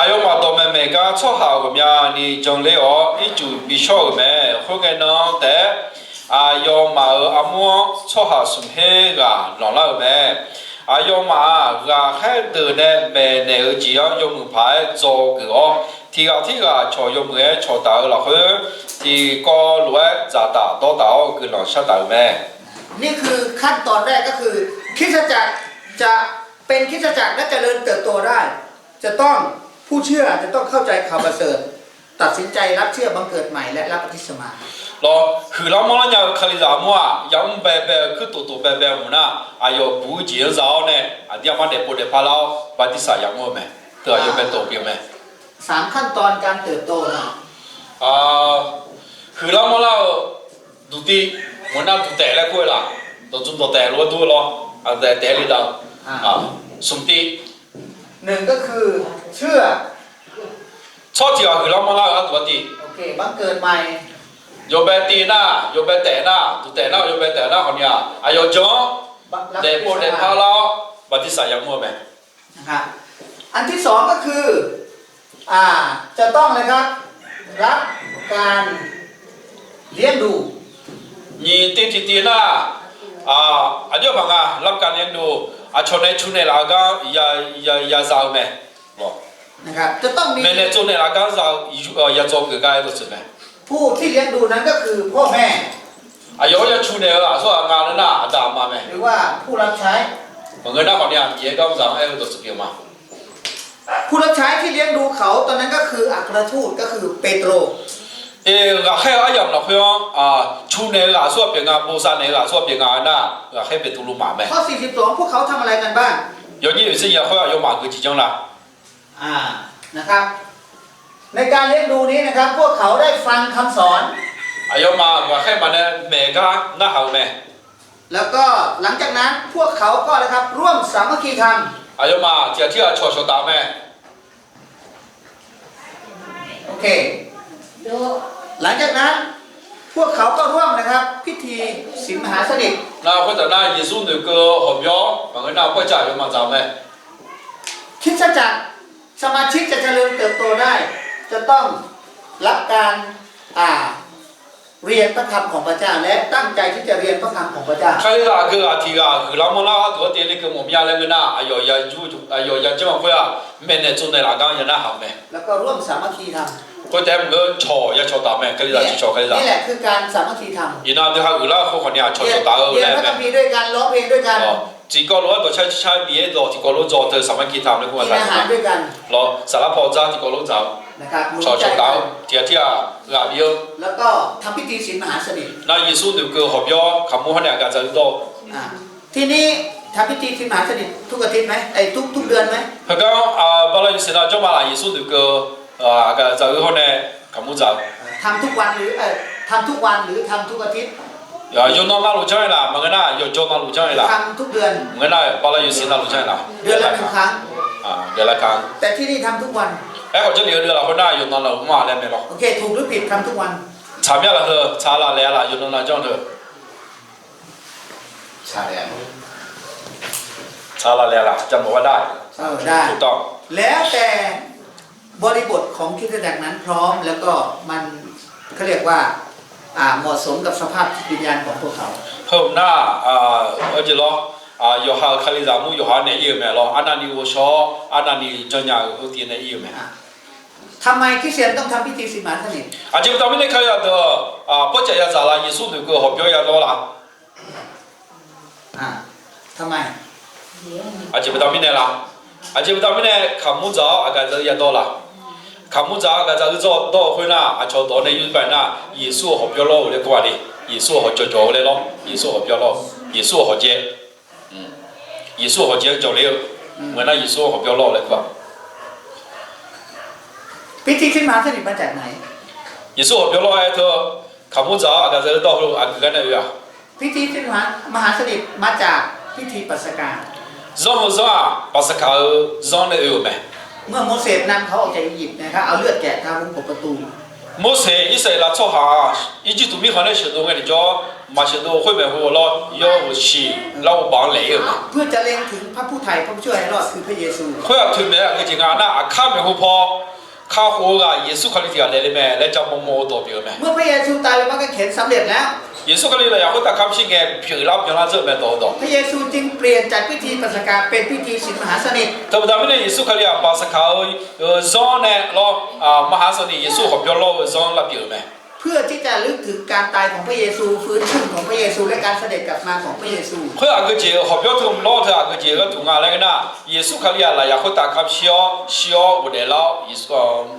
Aqyawfmaf dawqmaeq maeq gar tsawrhaq ghawqmyani janler-awr ircuf bishawr-euq mae. Khoerngae nan taef-aer aqyawfmaf-euq armur-anr tsawrhaq smq her ghaq lanqlar-euq mae. Aqyawfmaf-aq, ghaqkhaer deuq nae maeqnaeq-eu jeq-anr yawmuiq paq-aer dzaw geuf-awr, tiq ghaq tirghaq cawq yawmuiq-aer cawqdaq-eu lafkhoer, tiqkawv lof-aer dzaqtaf dawrtaf-awr guiqlanq shardaq-euq mae. นี่คือขั้นตอนแรก ก็คือคริสตจักรจะเป็นคริสตจักรและเจริญเติบโตได้ จะต้อง ผู้เชื่อจะต้องเข้าใจข่าวประเสริฐ ตัดสินใจรับเชื่อบังเกิดใหม่และรับบัพติศมา Lawr, huiqlar manrlar nya-eu Kalizaq armur-aq, yamr baebae-eu kuir toftof baebae-eu hmq nar, aqyawf buq-ir jeq-anr za-awr nae aqdir aqmar daefpov daefpar lar-awr bartirsaq yamr-eu mae. Teu aqyawf bae tov pyeuf mae. สามขั้นตอนการเติบโตนะ Aq, Huiqlar manrlar-eu duqtiv, maqnar duqtaef laer kur-eu laf, dawqdzm dawqtaef lof-aer dur-eu lawr, aqdaef taef-aer le dav-eu. Smq tiv. หนึ่งก็คือเชื่อ Tsawr tiq ghaq huiqlar manrlar-eu arduq-aer tiv. Yawbae tiv nar, yawbae taef nar, duqtaef nar, yawbae taef nar khawfni-aq, aqyawf jan-anr daefpov daefpar lar-awr bartirsaq yamr-eu mae. อันที่สองก็คือ อ่า จะต้องอะไรครับ รับการเลี้ยงดู Nyiq tiv tiqtiv nar, aqjox maqnga รับการเลี้ยงดู, aqcawq nae cu naeqlaf-eu gar yazaq-eu mae. Maeqnaeq tsovnaeq laf gar za-eu yadzawr geuf gar-aer dawqtsuif mae. ผู้ที่เลี้ยงดูนั้นก็คือพ่อแม่ Aqyawf-anr ya cu naeq-eu aqsur ghaq nga laer nar, aqda aqma mae. หรือว่าผู้รับใช้ Maqngeur nar khawfni-aq, Miqyaer gar mr zaq-anr aer-eu dawqtsuif pyeuf ma. ผู้รับใช้ที่เลี้ยงดูเขาตอนนั้นก็คืออัครทูต ก็คือเปโตร Eq, ghaqkhaer-eu aryamq lafkhoer-anr, cu naeq-eu ghaq aqsur ghaq pyeuf nga, bosav naeq-eu ghaq aqsur ghaq pyeuf nga laer nar, ghaqkhaer Beqtuvluv maf mae. ข้อสี่สิบสอง พวกเขาทำอะไรกันบ้าง Yawnyir oeq tser nyiq lafkhoer aqyawfmaf gui tiqjanr la. อ่า นะครับ ในการเลี้ยงดูนี้นะครับ พวกเขาได้ฟังคำสอน Aqyawfmaf ghaqkhaer maqnae maeq gar narhaq-eu mae. แล้วก็หลังจากนั้นพวกเขาก็นะครับ ร่วมสามัคคีธรรม Aqyawfmaf tiq ghaq tirghaq cawq shawq taf-eu mae. โอเค หลังจากนั้นพวกเขาก็ร่วมนะครับ พิธีศีลมหาสนิท Nar khoertaf nar Yeqsur noeqkeuv hawqbyawr maqngeur nar, pawrjav aqyawfmaf dzaq-eu mae. คริสตจักร สมาชิกจะเจริญเติบโตได้ จะต้องรับการ อ่า เรียนพระคำของพระเจ้า และตั้งใจที่จะเรียนพระคำของพระเจ้า Kalizaq aqgeu ghaq tiq ghaq huiqlar manrlar gharduq-aer tiv lekeuv mawf mya laer ngeur nar, aqyawf yajanr-eu khoer-aq, maeqnaeq tsovnaeq laf gar ya narhaq-eu mae. แล้วก็ร่วมสามัคคีธรรม Khoertaef-aer maqngeur cawq ya cawq taf-eu mae, Kalizaq tiq cawq Kalizaq. นี่แหละคือการสามัคคีธรรม Iqnan dui ha huiqlar-eu khoer khawfni-aq cawq cawq taf-eu laer mae. Tiqkawv lof-aer dawqcar car Miqyaer dawq tiqkawv lof dzaw teu สามัคคีธรรม laer kur-a taf-eu mae. Lawr, saflar paw dzar tiqkawv lof dzaq-eu, cawq cawq taf-eu tiq ghaq tirghaq ghaq bi-eu. Nar Yeqsur noeqkeuv hawqbyawr kaqmur hawr nae aqgaf dzaq-eu dawr-eu ทีนี้ทำพิธีศีลมหาสนิททุกอาทิตย์ไหม ไอ้ทุกทุกเดือนไหม Heugar bala yawsiq nav janrma laf Yeqsur noeqkeuv aqgaf dzaq-eu hawr nae kaqmur dzaq-eu ทำทุกวันหรือ ทำทุกวันหรือทำทุกอาทิตย์ Yawqnan navluf janr-ir laf maqngeur nar, yawqjawr navluf janr-ir laf maqngeur nar, bala yawsiq navluf janr-ir laf. เดือนละครั้ง แต่ที่นี่ทำทุกวัน Aerkhawf, Jarlif-eu deuq lafkhoer nar yawqnan navluf mr-a laer mae lawr. ถูกหรือผิด ทำทุกวัน Tsaq mya laf heu, tsaq laf laeq-a laf yawqnan nav janr-eu Tsaq laf laeq-a laf, jamaeq ghar dar. แล้วแต่บริบทของคริสตจักรนั้นพร้อม แล้วก็มันเขาเรียกว่า เหมาะสมกับสภาพจิตวิญญาณของพวกเขา Heu nar, aqjeq lawr, yawqha-euq Kalizaq mur yawqha nae ir-eu mae lawr, arnavni ghovshaw-awr arnavni janr nya-eu heutiv nae ir-eu mae. ทำไมคริสเตียนต้องทำพิธีศีลมหาสนิท Aqjeq baqda mirnae Kalizaq deuq-aq, pawrcaf ya dzaq laf Yeqsur noeqkeuv hawqbyawr ya dawr laf. Aqjeq baqda mirnae laf. Aqjeq baqda mirnae kaqmur dzaq-awr aqgaf dzaq-eu ya dawr laf. Kaqmur dzaq-awr aqgaf dzaq-eu dawr-eu khoer nar, aqcawq dawq nae yur bae nar, Yeqsur-euq hawqbyawr lawr-eu laer kur-a de. Yeqsur-euq hawqjawq jawq-eu laer lawr, Yeqsur-euq hawqbyawr lawr-eu, Yeqsur-euq hawqjae. Yeqsur-euq hawqjae jawq ler-eu, maqngeur nar Yeqsur-euq hawqbyawr lawr-eu laer kur-a. Yeqsur hawqbyawr lawr-aer teu, kaqmur dzaq-awr aqgaf dzaq-eu dawr heulof aqgeu gar nae oe-aq. พิธีขึ้นมหาสนิทมาจากพิธีปัสกา Zanr heu zanr-aq, Baqsaqkaq-eu zanr nae oe-euq mae. เมื่อโมเสสนำเขาออกจากอียิปต์นะครับ เอาเลือดแกะทารุณกบประตู Morseq Irsaqleqlav tsawrhaq-aq, Irjirtuv mirkhanq nae sheuqdov ngae tiqjawr, maq sheuqdov khoer maeqhu-awr lawr, yawr-euq shiq larghov baq-anr laeq-ir-euq mae. เพื่อจะเล็งถึงพระผู้ไถ่พระผู้ช่วยให้รอดคือพระเยซู Khoer-aq toeqmaeq aqgeujeq nga nar, aqkar maeqhu paw kakhof-eu ghaq Yeqsur Kali tiq ghaq daefle mae laer ja mawrmawr-eu dawq pyeuf-eu mae. เมื่อพระเยซูตายบนไม้กางเขนสำเร็จแล้ว Yeqsur Kali lafyaq khoertav kamq shir ngae pyeuflar byanlar dzeur-eu mae dawq-eu dawq. พระเยซูจึงเปลี่ยนจากพิธีปัสกาเป็นพิธีศีลมหาสนิท Teubaqda mirnae Yeqsur Kali-aq, Baqsaqkaq-eu zanr nae lawr, maqha sanqni Yeqsur hawqbyawr lawr-eu zanr lavpyeuf-euq mae. เพื่อที่จะระลึกถึงการตายของพระเยซู ฟื้นขึ้นของพระเยซู และการเสด็จกลับมาของพระเยซู Khoer aqgeujeq hawqbyawr teu lawr teu aqgeujeq gharduq nga laer ngeur nar, Yeqsur Kali-aq lafyaq khoertav kamq shir-awr, shir-awr ghofdaef lar-awr, Yeqsur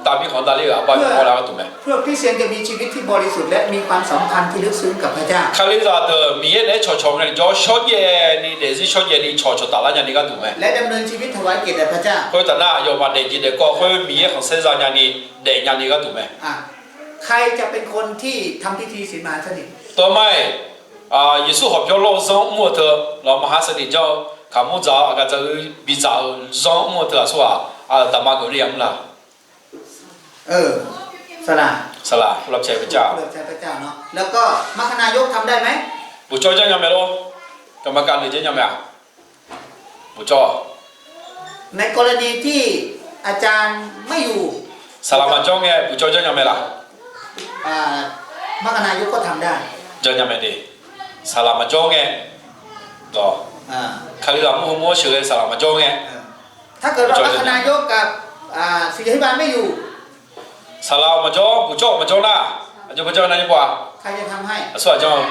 tavmir khanq davler-euq aqbar yawqghaq laer gharduq mae. เพื่อคริสเตียนจะมีชีวิตที่บริสุทธิ์และมีความสัมพันธ์ที่ลึกซึ้งกับพระเจ้า Kalizaq deuq Miqyaer naeq-aer cawqcawq ngae tiqjawr shawrjaev ni daefzir shawrjaev ni cawqcawq taflar nyani gharduq mae. และดำเนินชีวิตถวายเกียรติแด่พระเจ้า Khoertaf nar, aqyawfmaf daefjeq daefkawv khoer Miqyaer khanqsaer zanya ni daefnya ni gharduq mae. ใครจะเป็นคนที่ทำพิธีศีลมหาสนิท Tawmar-iq, Yeqsur hawqbyawr lawr-eu zanr mr-eu teu, lawq, มหาสนิท janr-eu, kaqmur dzaq-awr aqgaf dzaq-eu bidzaq-eu zanr mr-eu teu aqsurghaq, aqyawf daqma geuf ler yamr la? เออ สละ สละ ผู้รับใช้พระเจ้า ผู้รับใช้พระเจ้าเนาะ แล้วก็มัคคณายกทำได้ไหม Boqcawv janr nya mae lor? กรรมการ janr nya mae-aq? Boqcawv. ในกรณีที่อาจารย์ไม่อยู่ Saqlaq maqjanr ngae boqcawv janr nya mae laf? อ่า มัคคณายกก็ทำได้ Janr nya mae de. Saqlaq maqjanr ngae, Kalizaq mur heu mur-anr sheuqghae saqlaq maqjanr ngae, ถ้าเกิดว่ามัคคณายกกับ อ่า ศิษยาภิบาลไม่อยู่ Saqlaq-euq maqjanr, boqcawv-euq maqjanr nar, aqjox maqjanr nar nymr pov-a? Aqsurghaq janr-eu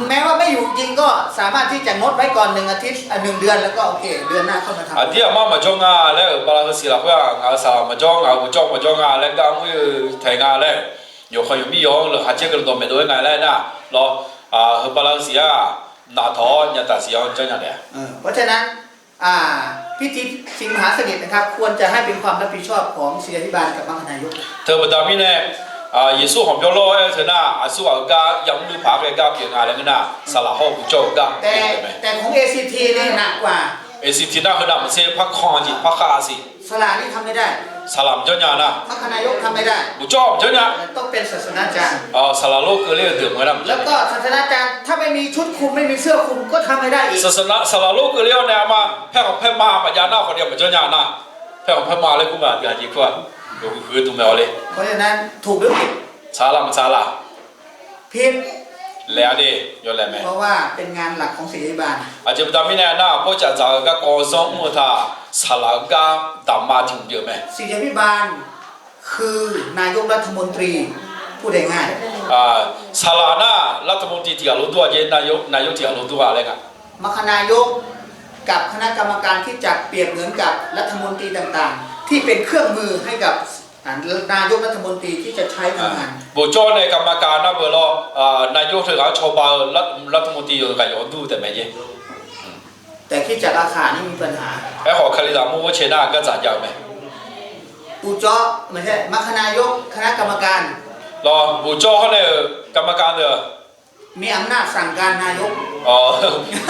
แม้ว่าไม่อยู่จริงก็สามารถที่จะงดไว้ก่อนหนึ่งอาทิตย์ อ่ะ หนึ่งเดือน แล้วก็โอเค เดือนหน้าค่อยมาทำ Aqdir aqmar maqjanr nga laer-euq bala heusiq lafkhoer-aq, ngaq-euq saqlaq maqjanr, ngaq-euq boqcawv maqjanr nga laer gar mr-eu taeq nga laer, yawqkhav yawqmir yawq-anr leuqha caer keuvle dawq maeqdov-aer nga laer nar, lawq, heu bala heusiq-aq, naf tawq-awr nyataf siq-anr janr nya naeq-a. เพราะฉะนั้น อ่า พิธีศีลมหาสนิทนะครับ ควรจะให้เป็นความรับผิดชอบของศิษยาภิบาลกับมัคคณายก Teu baqda mirnae, Yeqsur hawqbyawr lawr-aer teu nar, aqsurghaq-euq gar yamr nuir paq-aer ghae gar pyeuf nga laer ngeur nar, saqlaq hawr-eu boqcawv-euq gar pyeuf-eu mae. แต่ของ เอซีที นี่หนักกว่า เอซีที nar heu navmaqtser par kanr jeq par khav siq. สละนี่ทำไม่ได้ Saqlaq maqjanr nya nar, มัคคณายกทำไม่ได้ boqcawv maqjanr nya. ต้องเป็นศาสนาจารย์ Saqlaq lor keuvler-eu deuq maqngeur nar. แล้วก็ศาสนาจารย์ ถ้าไม่มีชุดคุมไม่มีเสื้อคุมก็ทำไม่ได้อีก Saqlaq lor keuvler-awr nae arma paerkhanq paerma maqjav nar khawf ni maqjanr nya nar. Paerkhanq paerma laer kur ma, aqdui haq jeq kur-aq, yawqhuiq huiq-eu dmq mae-awq le. เพราะฉะนั้น Saqlaq maqtsaq laf? Laeq-a de, yawlaeq mae. Aqjeq baqda mirnae nar, bawrcaf dzaq-eu garkawv zanr mr-eu taq, saqlaq-eu gar daqma tiq hmq pyeuf mae. ศิษยาภิบาลคือ นายกรัฐมนตรี Saqlaq nar, รัฐมนตรี tiq ghaq lof dur-a jeq, นายก tiq ghaq lof dur-a laer nga. มัคคณายกกับคณะกรรมการคริสตจักรเปรียบเหมือนกับรัฐมนตรีต่างๆ ที่เป็นเครื่องมือให้กับ นายกรัฐมนตรีที่จะใช้ทำงาน Boqcawv nae กรรมการ nar beu lawr, นายก teughaq-anr cawba-eu รัฐมนตรี yawqghaq yawq dur taef mae jeq. แต่คริสตจักรอาคานี่มีปัญหา Aerkhawf Kalizaq mur ghoer cae nar gardzaq jav-eu mae. มัคคณายก คณะกรรมการ Lawr, boqcawv hawr nae-euq กรรมการ deuq มีอำนาจสั่งการนายก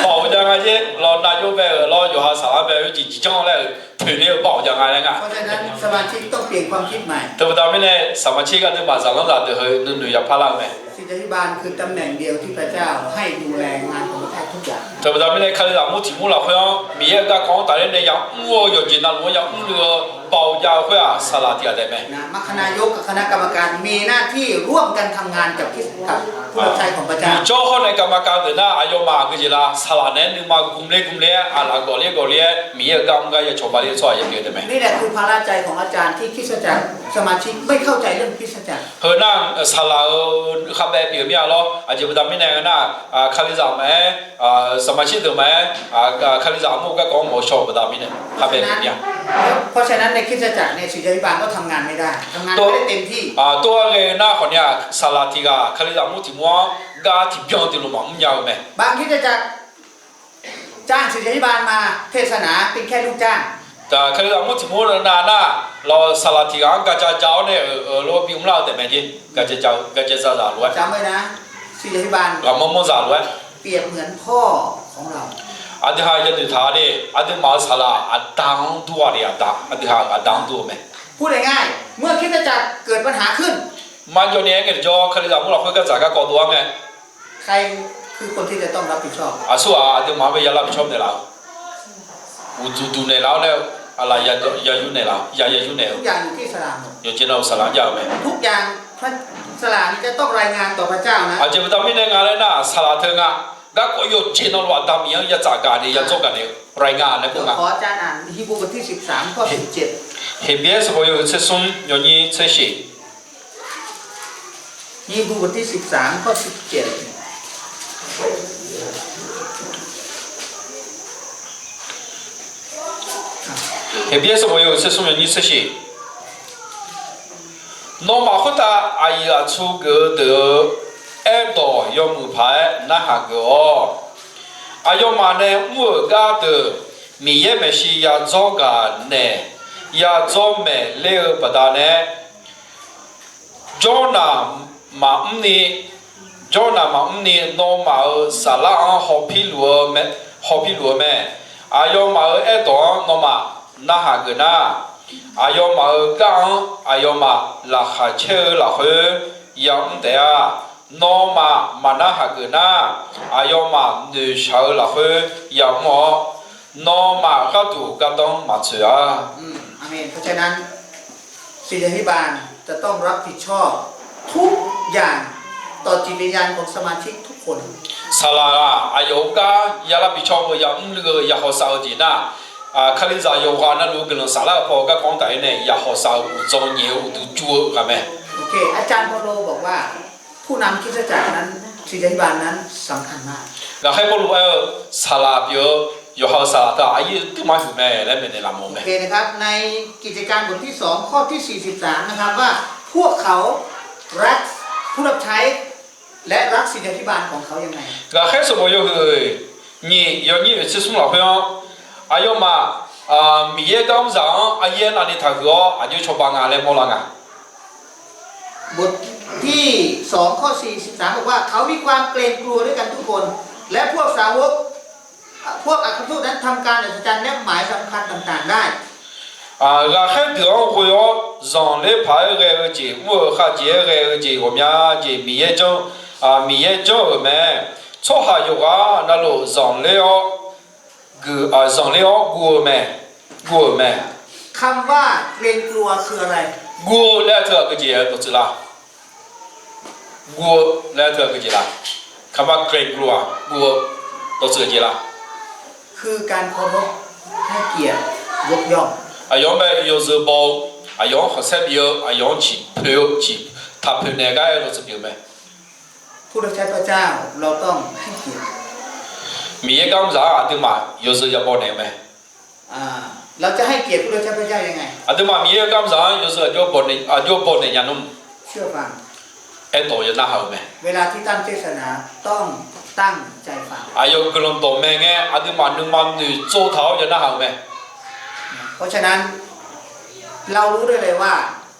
Baoq jav nga jeq, lawr นายก bae-euq lawr yawqha saqlaq bae-eu jeq jeq janr laer-euq toeqle-eu baoq jav nga laer nga. เพราะฉะนั้นสมาชิกต้องเปลี่ยนความคิดใหม่ Teu baqda mirnae saqmaqtser gharduq maqzaq lanr zaq deuq heu nuinoeq yapar lar-eu mae. ศิษยาภิบาลคือตำแหน่งเดียวที่พระเจ้าให้ดูแลงานของพระเจ้าทุกอย่าง Teu baqda mirnae Kalizaq mur tiq mur lafkhoer-anr Miqyaer-euq garkawv-anr tafler nae yamr-eu yawqjeq navluf-anr yamr-eu baoq jav-eu khoer-aq, saqlaq tiq ghaq taef mae. มัคคณายกกับคณะกรรมการมีหน้าที่ร่วมกันทำงานกับคริสตจักร ผู้รับใช้ของพระเจ้า Boqcawv hawr nae กรรมการ deuq nar, aqyawfmaf-euq jeq lar saqlaq naeq-aer nuima gmler gmler-aer, aqlaf gawqler gawqler-aer Miqyaer-euq gar mr gar ya cawba ler tsawrhaq ya pyeuf-eu taef mae. นี่แหละคือภาระใจของอาจารย์ที่คริสตจักร สมาชิกไม่เข้าใจเรื่องคริสตจักร Heu nar, saqlaq-euq khavbaev pyeuf mir-a lawr. Aqjeq baqda mirnae ngeur nar, Kalizaq maqaer, saqmaqtser deuq maqaer, Kalizaq armur-eu garkawv-anr mawq-eu shaw-eu baqda mirnae khavbaev pyeuf mir-a. เพราะฉะนั้นในคริสตจักรเนี่ย ศิษยาภิบาลก็ทำงานไม่ได้ ทำงานไม่ได้เต็มที่ Tov-aer ghae-eu nar khawf ni-aq, saqlaq tiq ghaq Kalizaq mur tiq mur-anr gar tiqbyan tiqlof maqmr nya-eu mae. บางคริสตจักร จ้างศิษยาภิบาลมาเทศนาเป็นแค่ลูกจ้าง Kalizaq mur tiq mur nav nar, lawr saqlaq tiq ghaq-anr gaja ja-awr nae-euq lor bimr lar-eu taef mae jeq. Gaja ja-eu, gaja zazaq lof-aer, จำไว้นะ ศิษยาภิบาล ghaqmanr manr zaq lof-aer, เปรียบเหมือนพ่อของเรา Aqdui ha yanoeq taq-a de, aqduimaf-euq saqlaq aqda-anr dur-a de, aqda, aqdui ha-euq aqda-anr dur-eu mae. พูดง่ายๆ เมื่อคริสตจักรเกิดปัญหาขึ้น Marjawv ni-aer ngae tiqjawr Kalizaq mur lafkhoer gardzaq garkawv dov-aer ngae, ใครคือคนที่จะต้องรับผิดชอบ Aqsurghaq aqduimaf-anr bae ya lavpyeqcawr naeqlaf-eu, uqduq duq naeqlaf-awr nae-eu, aqlaf ya yur naeqlaf-eu, ya ya yur naeqlaf-eu, yawqjeq navluf saqlaq-anr jav-eu mae. Aqjeq baqda mirnae nga laer nar, saqlaq teu nga, garkawv yawqjeq navluf aqda Miqyaer-anr ya tsaf gaq naeq-eu, ya dzawr gaq naeq-eu, รายงาน laer kur nga. เดี๋ยวขออาจารย์อ่านฮีบรูบทที่สิบสามข้อสิบเจ็ด Heqbyaer sanqbof yawhuiq tser smr yawnyir tser shif. Heqbyaer sanqbof yawhuiq tser smr yawnyir tser shif. Nawmaf khoertav aqyuif aqtsu geuf-eu deuq-eu aerdawq yawmuiq paq-aer narhaq geuf-awq. Aqyawfmaf nae mr-euq gar deuq Miqyaer maeqshi yadzawr gaq naeq, yadzawr maeq ler-eu baqdanae, jawrnaq maqmr ni, jawrnaq maqmr ni nawmaf-euq saflar-anr hawpir luf-eu mae, hawpir luf-eu mae. Aqyawfmaf-euq aerdawq-anr nawmaf narhaq geuf nar, aqyawfmaf-euq gar-anr aqyawfmaf laqkhaq caer-eu lafkhoer yamr taef-a. Nawmaf maqnarhaq geuf nar, aqyawfmaf noeqshaq-eu lafkhoer yamr-awr, nawmaf gharduq gardanr maqtsoeq-a. อืม อาเมน เพราะฉะนั้น ศิษยาภิบาลจะต้องรับผิดชอบทุกอย่างต่อจิตวิญญาณของสมาชิกทุกคน Saqlaq-aq, aqyawf-euq gar ya lavbi cawr-eu yamr luiv-eu yaqhawq saf-eu jeq nar, Kalizaq yawqghaq navluf guiqlanq saflar-eu paw garkawv-anr taf-aer nae yaqhawq saf-euq uqdzan nyaef-eu uqduq juv-eu ghaq mae. โอเค อาจารย์เปาโลบอกว่า ผู้นำคริสตจักรนั้น ศิษยาภิบาลนั้นสำคัญมาก Ghaqkhaer Pawrluv aer-eu, saqlaq pyeuf-eu yawqha-euq saqlaq teu-aq aqyuif duimaf huiq mae laer maeqnaeq laf mawf-eu mae. ในกิจการบทที่สอง ข้อที่สี่สิบสาม นะครับ ว่าพวกเขารักผู้รับใช้ และรักศิษยาภิบาลของเขายังไง Ghaqkhaer sanqbof yawhuiq nyiq yawnyir oeq tser smr lafkhoer-anr, aqyawfmaf Miqyaer gar mrzaq-anr aqyaer navni taqhuiq-awr aqjox cawba nga laer mawrlar nga. บทที่สอง ข้อสี่สิบสาม บอกว่า เขามีความเกรงกลัวด้วยกันทุกคน และพวกสาวก พวกอัครทูตนั้นทำการอัศจรรย์และหมายสำคัญต่างๆ ได้ Ghaqkhaer deuq-anr ghoe-awr zanqler paq-aer ghae-eu jeq, mr-euq khavjeq-aer ghae-eu jeq ghawqmya jeq Miqyaer janr, Miqyaer janr-euq mae. Tsawrhaq yawqghaq navluf zanqler-awr, zanqler-awr guv-eu mae, guv-euq mae. คำว่าเกรงกลัวคืออะไร Guv-eu laer teu-aq keujeq-aer dawqtsuif la? Guv-eu laer teu-aq keujeq la? คำว่าเกรงกลัว guv-eu dawqtsuif-eu jeq la? คือการเคารพ ให้เกียรติ ยกย่อง Aqyawf-anr bae yawzeu baw-eu, aqyawf-anr khanqsaer bif-eu, aqyawf-anr ciqpoeq-eu, ciq taqpoeq naeq gar-aer dawqtsuif pyeuf-eu mae. ผู้รับใช้พระเจ้า เราต้องให้เกียรติ Miqyaer gar mrzaq-anr aqduimaf yawzeu yabaw naeq-eu mae. เราจะให้เกียรติผู้รับใช้พระเจ้ายังไง Aqduimaf Miqyaer-eu gar mrzaq-anr yawzeu aqjox baw naeq, aqjox baw naeq nya nmr. เชื่อฟัง Aerdawq-eu yawnar haq-euq mae. เวลาที่ท่านเทศนา ต้องตั้งใจฟัง Aqyawf guiqlanq dawqmaeq ngae aqduimaf nuima noeqtsov taq-awr yawnar haq-euq mae. เพราะฉะนั้น เรารู้ได้เลยว่า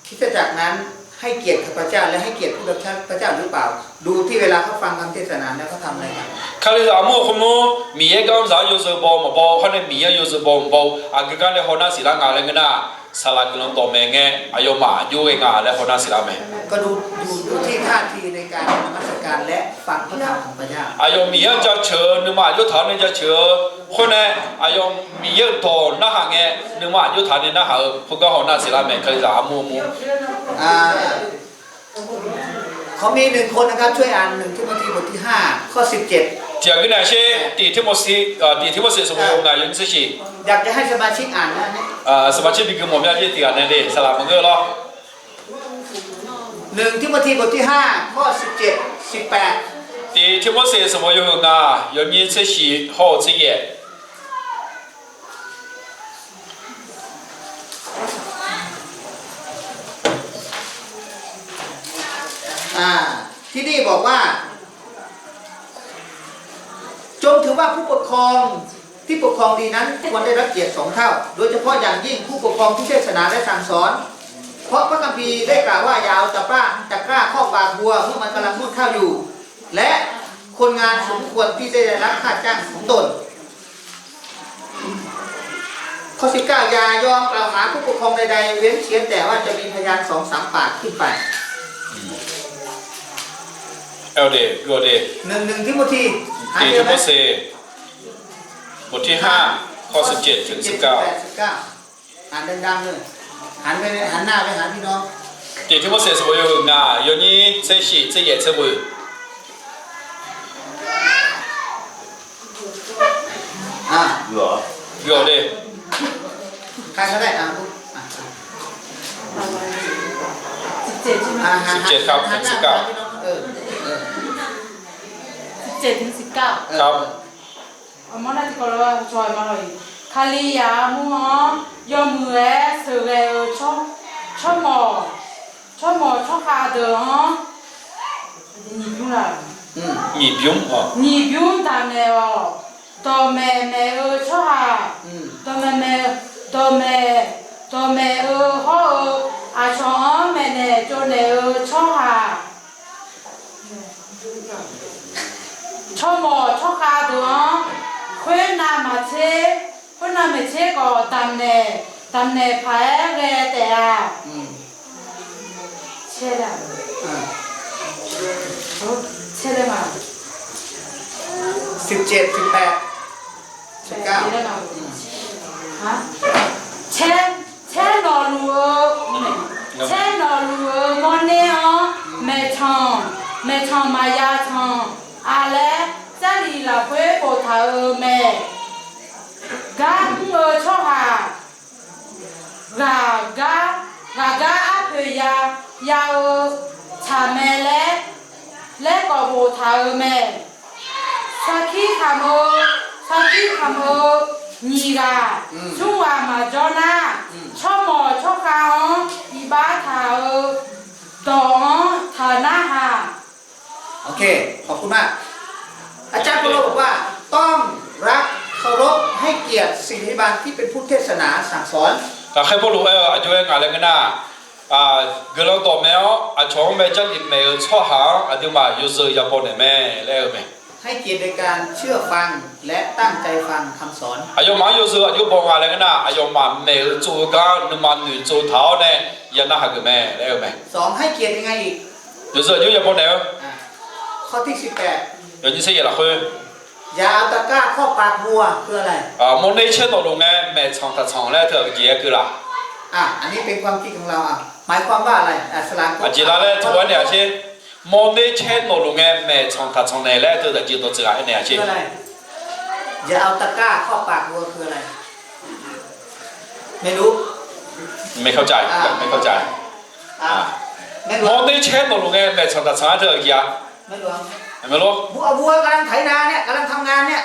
คริสตจักรนั้นให้เกียรติข้าพเจ้าและให้เกียรติผู้รับใช้พระเจ้าหรือเปล่า ดูที่เวลาเขาฟังคำเทศนาแล้วเขาทำอะไรกัน Kalizaq armur-eu khoermr, Miqyaer gar mrzaq-anr yawzeu baw maqbaw, khoer nae Miqyaer-anr yawzeu baw maqbaw, aqgeu gar nae hawnar siqlar nga laer ngeur nar, saqlaq guiqlanq dawqmaeq ngae aqyawfmaf aqjox ghae nga laer hawnar siqlar mae. ก็ดู ดู ดูที่ท่าทีในการนมัสการและฟังพระธรรมของพระเจ้า Aqyawf Miqyaer-anr jaceuq-eu nuima aqjox taq-awr nae jaceuq-eu khoer nae, aqyawf Miqyaer-euq dawq narhaq ngae nuima aqjox taq nae narhaq-eu khoergar hawnar siqlar mae. Kalizaq armur armur ขอมีหนึ่งคนนะครับ ช่วยอ่าน หนึ่ง ทิโมธี บทที่ห้า ข้อสิบเจ็ด Tiqghaq geur nae sher, tiq Tirmorseq, tiq Tirmorseq sanqbof yawhuiq ngaq yawnyir tser shiq. อยากจะให้สมาชิกอ่านนะ Saqmaqtser bi gui mawf mya jir tiqghaq nae le saqlaq maqngeur lawr. หนึ่ง ทิโมธี บทที่ห้า ข้อสิบเจ็ด สิบแปด Tiq Tirmorseq sanqbof yawhuiq ngaq yawnyir tser shiq hawr-eu tser yaef. Ah, ที่นี่บอกว่า จงถือว่าผู้ปกครองที่ปกครองดีนั้นควรได้รับเกียรติสองเท่า โดยเฉพาะอย่างยิ่งผู้ปกครองที่เทศนาและสั่งสอน เพราะพระคัมภีร์ได้กล่าวว่า อย่าเอาตะกร้า ตะกร้าครอบปากวัวเมื่อมันกำลังนวดข้าวอยู่ และคนงานสมควรที่จะได้รับค่าจ้างของตน ข้อสิบเก้า อย่ายอมกล่าวหาผู้ปกครองใดๆ เว้นเสียแต่ว่าจะมีพยานสองสามปากขึ้นไป Aqde, aqde. หนึ่ง หนึ่ง ทิโมธี Tiq Tirmorseq บทที่ห้า ข้อสิบเจ็ดถึงสิบเก้า อ่านดังๆเลย หันไป หันหน้าไปหาพี่น้อง Tiq Tirmorseq sanqbof yawhuiq ngaq yawnyir tser shiq tser yaef tser ghoeq. อ่า Guiqlanq de. ใครก็ได้ อ่า อ่า สิบเจ็ด ใช่ไหม อ่า สิบเจ็ดครับ ถึงสิบเก้า เออ เออ สิบเจ็ดถึงสิบเก้า ครับ Kalizaq armur-anr yawmuiq-aer sheuqghae-eu tsawrmawq, tsawrmawq tsawrkhav deuq-anr nyiq bymr, nyiq bymr daqmaeq-awq. Dawqmaeq maeq-eu tsawrhaq, dawqmaeq maeq-eu, dawqmaeq, dawqmaeq-eu hawr-eu, aqcawq-anr maeqnaeq tsovnaeq-eu tsawrhaq, tsawrmawq tsawrkhav deuq-anr khoernav maqtser, khoernav maeqtser khawf damqnaeq, damqnaeq paq-aer ghae taef-a. สิบเจ็ด สิบแปด สิบเก้า Caer, caer nawqluf-eu, caer nawqluf-eu mawrner-anr maeqtsanq, maeqtsanq maqya tsanq-a laer, Jarlif lafkhoer boftaq-euq mae. Gar mr-eu tsawrhaq ghaq gar, ghaq gar arpoeq ya, ya-eu tsaq mae laer, laer khawf boftaq-euq mae. Sarkir kamq-eu, sarkir kamq-eu nyiq ghaq, smr ghaq maqjawr nar, tsawrmawq tsawrkhav-anr iqbax taq-eu dawq-anr taq narhaq. โอเค ขอบคุณมาก อาจารย์ ปอลโล บอกว่า ต้องรักเคารพให้เกียรติศิษยาภิบาลที่เป็นผู้เทศนาสั่งสอน Ghaqkhaer Pawrluv aer-eu aqjox-aer ngaq laer ngeur nar, guiqlanq dawqmaeq-awr aqcawq-anr mae Jarlif maeq-eu tsawrhaq-anr aqduimaf yawzeu yabaw naeq mae laer aer-eu mae. ให้เกียรติในการเชื่อฟังและตั้งใจฟังคำสอน Aqyawfmaf-anr yawzeu aqjox baw nga laer ngeur nar, aqyawfmaf maeq-eu tsov-eu gar nuima noeqtsov taq-awr nae ya narhaq geuf mae laer aer-eu mae. สอง ให้เกียรติยังไงอีก Yawzeu aqjox yabaw naeq-eu ข้อที่ สิบแปด yawnyir tser yaeq lafkhoer อย่าเอาตะกร้าครอบปากวัว คืออะไร Mawrner caer nawqluf ngae maeqtsanq taqtsanq laer teu aqjeq-aer keuv la? อันนี้เป็นความคิดของเรา หมายความว่าอะไร Aqjeq la laer teu-aer naeq-a sher. Mawrner caer nawqluf ngae maeqtsanq taqtsanq naeq laer teu aqjeq dawqtsuif ghaq aernaeq-a sher. อย่าเอาตะกร้าครอบปากวัว คืออะไร ไม่รู้ ไม่เข้าใจ ไม่เข้าใจ Mawrner caer nawqluf ngae maeqtsanq taqtsanq-aer teu aqjeq-a? ไม่รู้ เอาวัวกำลังไถนาเนี่ย กำลังทำงานเนี่ย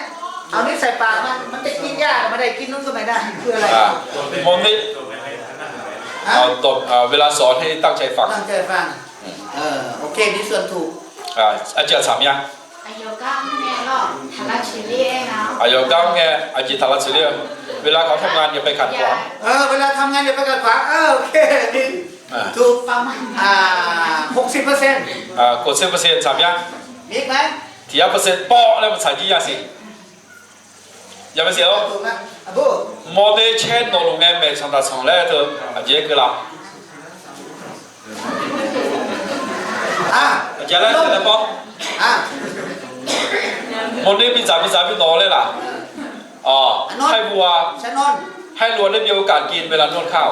เอานี้ใส่ปากมัน มันจะกินหญ้า ไม่ได้กินนู่นก็ไม่ได้ คืออะไร Mawrner เวลาสอนให้ตั้งใจฟัง ตั้งใจฟัง โอเค มีส่วนถูก Aqjeq tsaq mya. Aqyawf gar ngae aqjeq taq lavtsoeq ler-eu, เวลาเขาทำงานอย่าไปขัดขวาง เวลาทำงานอย่าไปขัดขวาง โอเค ถูก อ่า หกสิบเปอร์เซ็นต์ Kov tser percent tsaq mya. มีอีกไหม Tiq yar percent pawv laer maqtsaq jir nya siq. Yamya siq-awr, Mawrner caer nawqluf ngae maeqtsanq taqtsanq laer teu aqjeq-aer keuv la? Aqjeq laer teu laer pawv. Mawrner bidzaq bidzaq bi nawq laer laq? Haer bu-a, haer lu-a ได้มีโอกาสกินเวลานวดข้าว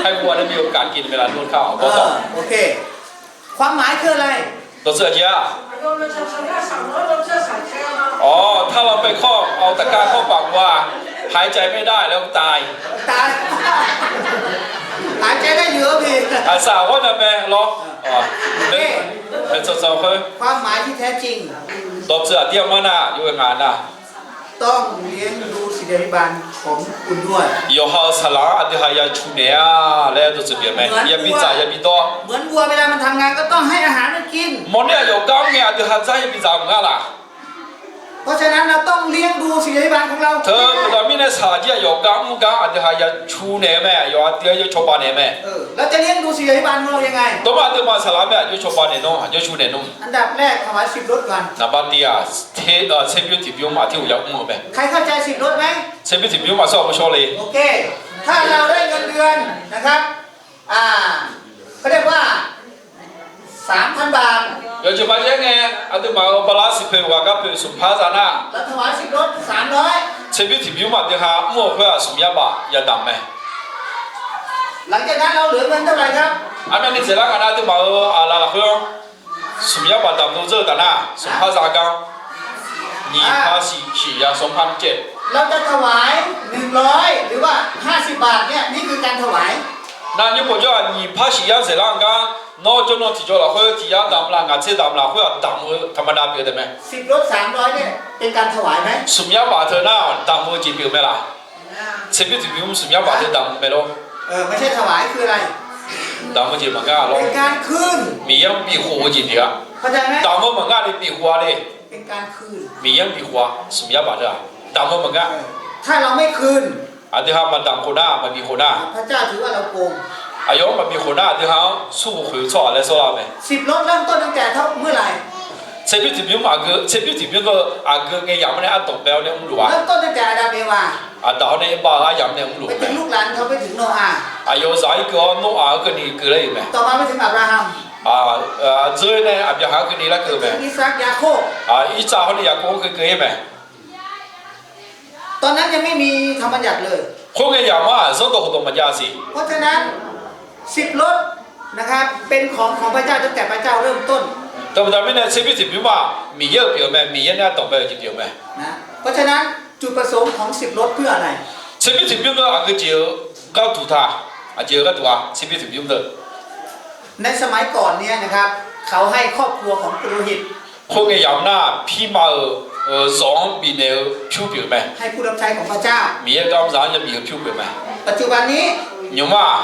haer bu-a ได้มีโอกาสกินเวลานวดข้าว Dawqtsuif aqjeq-a? Awq, ถ้าเราไปครอบ เอาตะกร้าครอบปากวัว หายใจไม่ได้แล้วตาย Aqsaq ghawr nya mae lawr. Maeqtsanq tsanq khoer. Dawqtsuif aqdir armar nar yawqha ngaq nar, yawqha-euq saqlaq-anr aqdui ha ya cu naeq-a laer dawqtsuif pyeuf mae. Yabi dzaq yabi dawr. เหมือนวัวเวลามันทำงานก็ต้องให้อาหารมันกิน Mawrner aqyawf gar mr ngae aqdui ha dzar yabi dzaq-euq ngar laq? Teu dawq mirnae saqlaq jir aqyawf gar mr gar aqdui ha ya cu naeq-eu mae, aqyawf aqdui-anr yawcawba naeq-eu mae. Dawqma aqduimaf saqlaq mae, aqjox cawba naeq nmr, aqjox cu naeq nmr. Naqbar tiq-aq, tserbymr tiqbymr aqtir ghawqya mr-eu mae. Tserbymr tiqbymr aqsur aqbur shawr le. เขาเรียกว่าสามพันบาท Yawjeq maqjav ngae, aqduimaf-euq bala siqpoeq ghaq gar poeq smq par za nar, tserbymr tiqbymr aqdui ha mr-eu khoer-aq smq yar baf yadamq mae. Armyavni dzaeqlar ngaq nar aqduimaf-euq aqlaf lafkhoer-anr smq yar baf damq dov dzeur-eu taf nar, smq par za gar, nyiq par siq siq ya smq par caev. Nar nymr pov jawr-aq nyiq par siq yar dzaeqlar-eu gar, nawr jawrnan tiqjawr lafkhoer tiq yar damq laf, ngaq tser damq laf khoer-aq damq-eu taqmada pyeuf taef mae. Smq yar baf teu nar damq-eu jeq pyeuf mae laq? Tserbymr tiqbymr smq yar baf teu damq-eu mae lor. Damq-eu jeq maqngar lor. Miqyaer-anr bifkhof-eu jeq pyeuf-a. Damq-eu maqngar le, bifkhof-a le. เป็นการคืน Miqyaer-anr bifkhof-a, smq yar baf teu-aq, damq-eu maqngeur-a. ถ้าเราไม่คืน Aqdui ha maqdamq khof nar, maqbif khof nar, พระเจ้าถือว่าเราโกง aqyawf-anr maqbif khof nar, aqdui ha-anr smrkhoeq khoeq-eu tsawrhaq laer sawrlar-eu mae. สิบลดเริ่มต้นตั้งแต่เท่า เมื่อไหร่ Tserbymr tiqbymr aqgeu, tserbymr tiqbymr deuq aqgeu ngae yamq-awr nae ardanq bae-awr nae mrluf-a. เริ่มต้นตั้งแต่อาดัมเอวา Aqdaq-awr nae Erbav-eu aryamq nae mrluf-eu mae. ไปถึงลูกหลานเขา ไปถึงโนอาห์ Aqyawf-euq zaq-aer keuv-awr Noraq-anr keuvni keuvlar-euq mae. ต่อมาไปถึงอับราฮัม Aqdui nae Aqbyaqhaq-anr keuvni larkeuv-eu mae. อิสอัค ยาโคบ Irtsav hawr nae Yaqkov-anr keuvkeuv-ir mae. ตอนนั้นยังไม่มีธรรมบัญญัติเลย Khoerngae yamq-anr zanrdawq khofdawq maqjav siq. เพราะฉะนั้น สิบลด นะครับ เป็นของของพระเจ้าตั้งแต่พระเจ้าเริ่มต้น Teubaqda mirnae tserbymr tiqbymr-aq Miqyaer-euq pyeuf-eu mae, Miqyaer nae ardanq bae-eu jeq pyeuf-eu mae. นะ เพราะฉะนั้นจุดประสงค์ของสิบลดเพื่ออะไร Tserbymr tiqbymr deuq aqgeu jeq-eu gharduq ta, aqjeq-eu gharduq-a, tserbymr tiqbymr deuq ในสมัยก่อนเนี่ยนะครับ เขาให้ครอบครัวของปุโรหิต Khoerngae yamq nar, pirma-euq zawq-anr bifnaeq-eu pyur pyeuf-eu mae. ให้ผู้รับใช้ของพระเจ้า Miqyaer-euq garmr zaq-anr yabif-eu pyur pyeuf-eu mae. ปัจจุบันนี้ Nymq-mr-aq,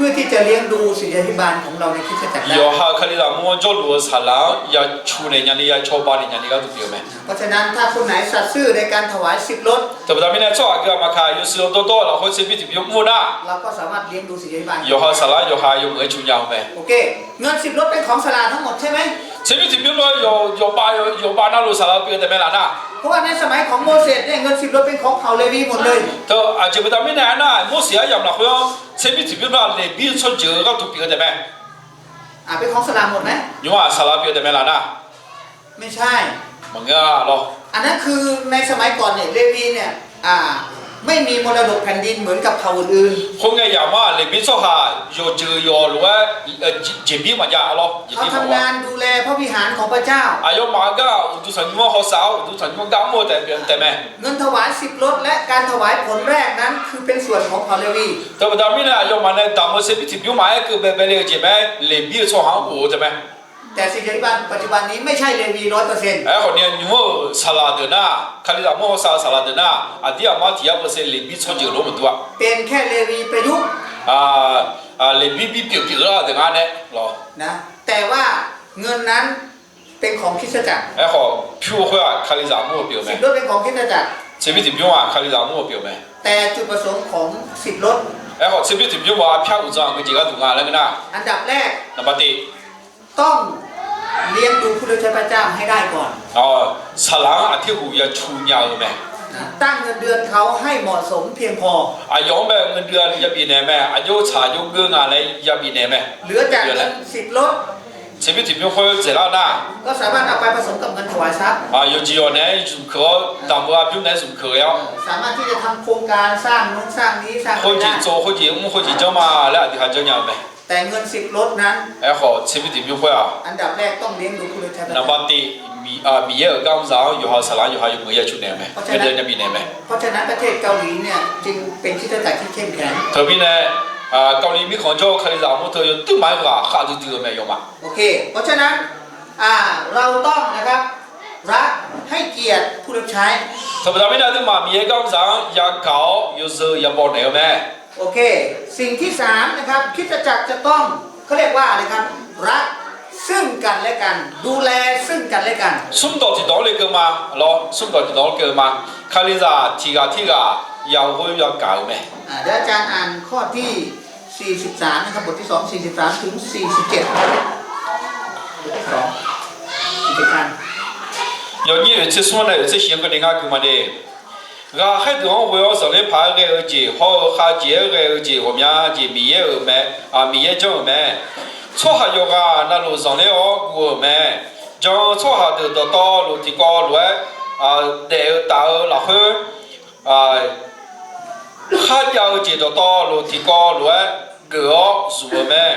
เพื่อที่จะเลี้ยงดูศิษยาภิบาลของเราในคริสตจักรได้ Yawqha-euq Kalizaq mr-anr jawrluf-eu saqlaq-anr ya cu naeq nyani, ya cawba naeq nyani gharduq pyeuf-eu mae. เพราะฉะนั้นถ้าคนไหนสัตย์ซื่อในการถวายสิบลด Teubaqda mirnae tsawrhaq aqgeu aqma kaq yawshuif-eu dawrdawr-eu lafkhoer tserbymr tiqbymr mr nar, เราก็สามารถเลี้ยงดูศิษยาภิบาล yawqha-euq saqlaq yawqha yawmuiq-aer cu nya-eu mae. โอเค เงินสิบลดเป็นของสลาทั้งหมดใช่ไหม Tserbymr tiqbymr-anr yawqbav, yawqbav navluf saqlaq pyeuf-eu taef mae laf nar. เพราะว่าในสมัยของโมเสสเนี่ย เงินสิบลดเป็นของเผ่าเลวีหมดเลย Teu aqjeq baqda mirnae aernar, Morseq aryamq lafkhoer-anr tserbymr tiqbymr nar Leqbir-eu tsawrjeuq-eu gharduq pyeuf-eu taef mae. อ่ะ เป็นของสลาหมดไหม Nymq-aq saqlaq pyeuf-eu taef mae laf nar. ไม่ใช่ Maqngeur-a lawr. อันนั้นคือในสมัยก่อนเนี่ย เลวีเนี่ย อ่า ไม่มีมรดกแผ่นดินเหมือนกับเผ่าอื่นๆ Khoerngae yamq-anr Leqbir tsawrhaq yawqjeuq yawq lof-aer jeqbir maqjav lawr. เขาทำงานดูแลพระวิหารของพระเจ้า Aqyawfmaf-eu gar uqduq tanqnymr-anr hawsav-awr uqduq tanqnymr gar mr-eu taef pyeuf-eu taef mae. เงินถวายสิบลดและการถวายผลแรกนั้น คือเป็นส่วนของเผ่าเลวี Teubaqda mirnae aqyawfmaf nae damq-eu tserbymr tiqbymr maqaer keuv baebae le-eu jeq mae, Leqbir-eu tsawrhaq-anr of-eu taef mae. แต่ศิษยาภิบาลปัจจุบันนี้ไม่ใช่เลวีร้อยเปอร์เซ็นต์ Aerkhawf ni, nymq-mr-euq saqlaq deuq nar, Kalizaq mr hawsav-eu saqlaq deuq nar, aqdir aqmar tiq yar เปอร์เซ็นต์ Leqbir tsawrjeuq lof maqdur-a. เป็นแค่เลวีประยุกต์ Leqbir bipyeuf pyeuf-eu lar deuq ngar nae lawr. นะ แต่ว่าเงินนั้นเป็นของคริสตจักร Aerkhawf pyur khoer-aq Kalizaq mr-eu pyeuf mae. สิบลดเป็นของคริสตจักร Tserbymr tiqbymr-aq Kalizaq mr-eu pyeuf mae. แต่จุดประสงค์ของสิบลด Aerkhawf tserbymr tiqbymr-aq arpyar uqdzan aqgeujeq gharduq nga laer ngeur nar, อันดับแรก Naqbaq tiq ต้องเลี้ยงดูผู้รับใช้พระเจ้าให้ได้ก่อน Saqlaq-anr aqtirhuq ya cu nya-eu mae. นะ ตั้งเงินเดือนเขาให้เหมาะสมเพียงพอ Aqyawf-anr bae-eu เงินเดือน yabif naeq mae. Aqjox tsaq aqjox geur nga laer yabif naeq mae. เหลือจากเงินสิบลด Tserbymr tiqbymr khoer dzaeqlar nar, ก็สามารถเอาไปผสมกับเงินถวายทรัพย์ Yawqjeq yawq naeq-aer zmq keuq-awr, damq-eu arbymr naeq-aer zmq keuq-aer-awr, สามารถที่จะทำโครงการสร้างนู้นสร้างนี้สร้าง Khoerjeq tsov, khoerjeq mr, khoerjeq janr ma laer aqdui ha janrnya-eu mae. แต่เงินสิบลดนั้น Aerkhawf tserbymr tiqbymr khoer-aq, อันดับแรกต้องเลี้ยงดูผู้รับใช้พระเจ้า Naqbaq tiq, Miqyaer-euq garmr zaq-anr yawqha-euq saqlaq-anr yawqha yawmuiq ya cu naeq-eu mae. เพราะฉะนั้นประเทศเกาหลีเนี่ยจึงเป็นคริสตจักรที่เข้มแข็ง Teumirnae, Kali mirkhanq jawr-eu Kalizaq mr teu yawduirma-aer ghaq khav duidui-eu mae yawmaf. โอเค เพราะฉะนั้น อ่า เราต้องนะครับ รัก ให้เกียรติผู้รับใช้ Teubaqda mirnae aqduimaf Miqyaer garmr zaq-anr yagaq-awr yawzeu yabaw naeq-eu mae. โอเค สิ่งที่สามนะครับ คริสตจักรจะต้อง เขาเรียกว่าอะไรครับ รักซึ่งกันและกัน ดูแลซึ่งกันและกัน Smrdawq tiqdawq-anr lekeuv ma lawr, smrdawq tiqdawq-anr keuv ma. Kalizaq tiqghaq tirghaq yaghoer yagaq-euq mae. อ่า เดี๋ยวอาจารย์อ่านข้อที่สี่สิบสามนะครับ บทที่สอง สี่สิบสาม ถึง สี่สิบเจ็ด บทที่สอง สี่สิบสาม Yawnyir oeq tser smr nae oeq tser shif-anr keuvni ngar gui ma de. Ghaqkhaer deuq-anr ghoe-awr zanqler paq-aer ghae-eu jeq hawr-eu khavjeq-aer ghae-eu jeq ghawqmya jeq Miqyaer-euq mae, Miqyaer janr-euq mae. Tsawrhaq yawqghaq navluf zanqler-awr guv-euq mae. Jan-eu tsawrhaq deuq dawqtawvluf tiqkawv lof-aer daef-eu taf-eu lafkhoer, kharjav-eu jeq dawqtawvluf tiqkawv lof-aer geuf-awr zmq-eu mae.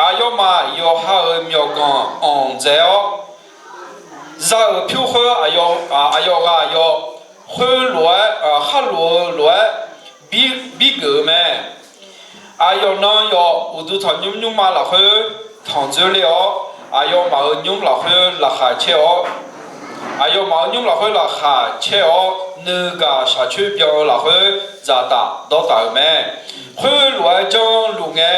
Aqyawfmaf yawqha-euq myawqganq anq dzae-awr, za-euq pyur khoer aqyawf ghaq yawf khoerlof-aer, kharlof-eu lof-aer birgeuf-eu mae. Aqyawf nan yawf uqduq tanqnymr nymrma lafkhoer tanqdzoer ler-awr, aqyawfmaf-euq nymr lafkhoer laqkhaq caer-awr, aqyawfmaf-euq nymr lafkhoer laqkhaq caer-awr, nuigaq shaqcoer byan-eu lafkhoer dzaqtaf dawrtaf-euq mae. Khoerlof-aer janrluf ngae,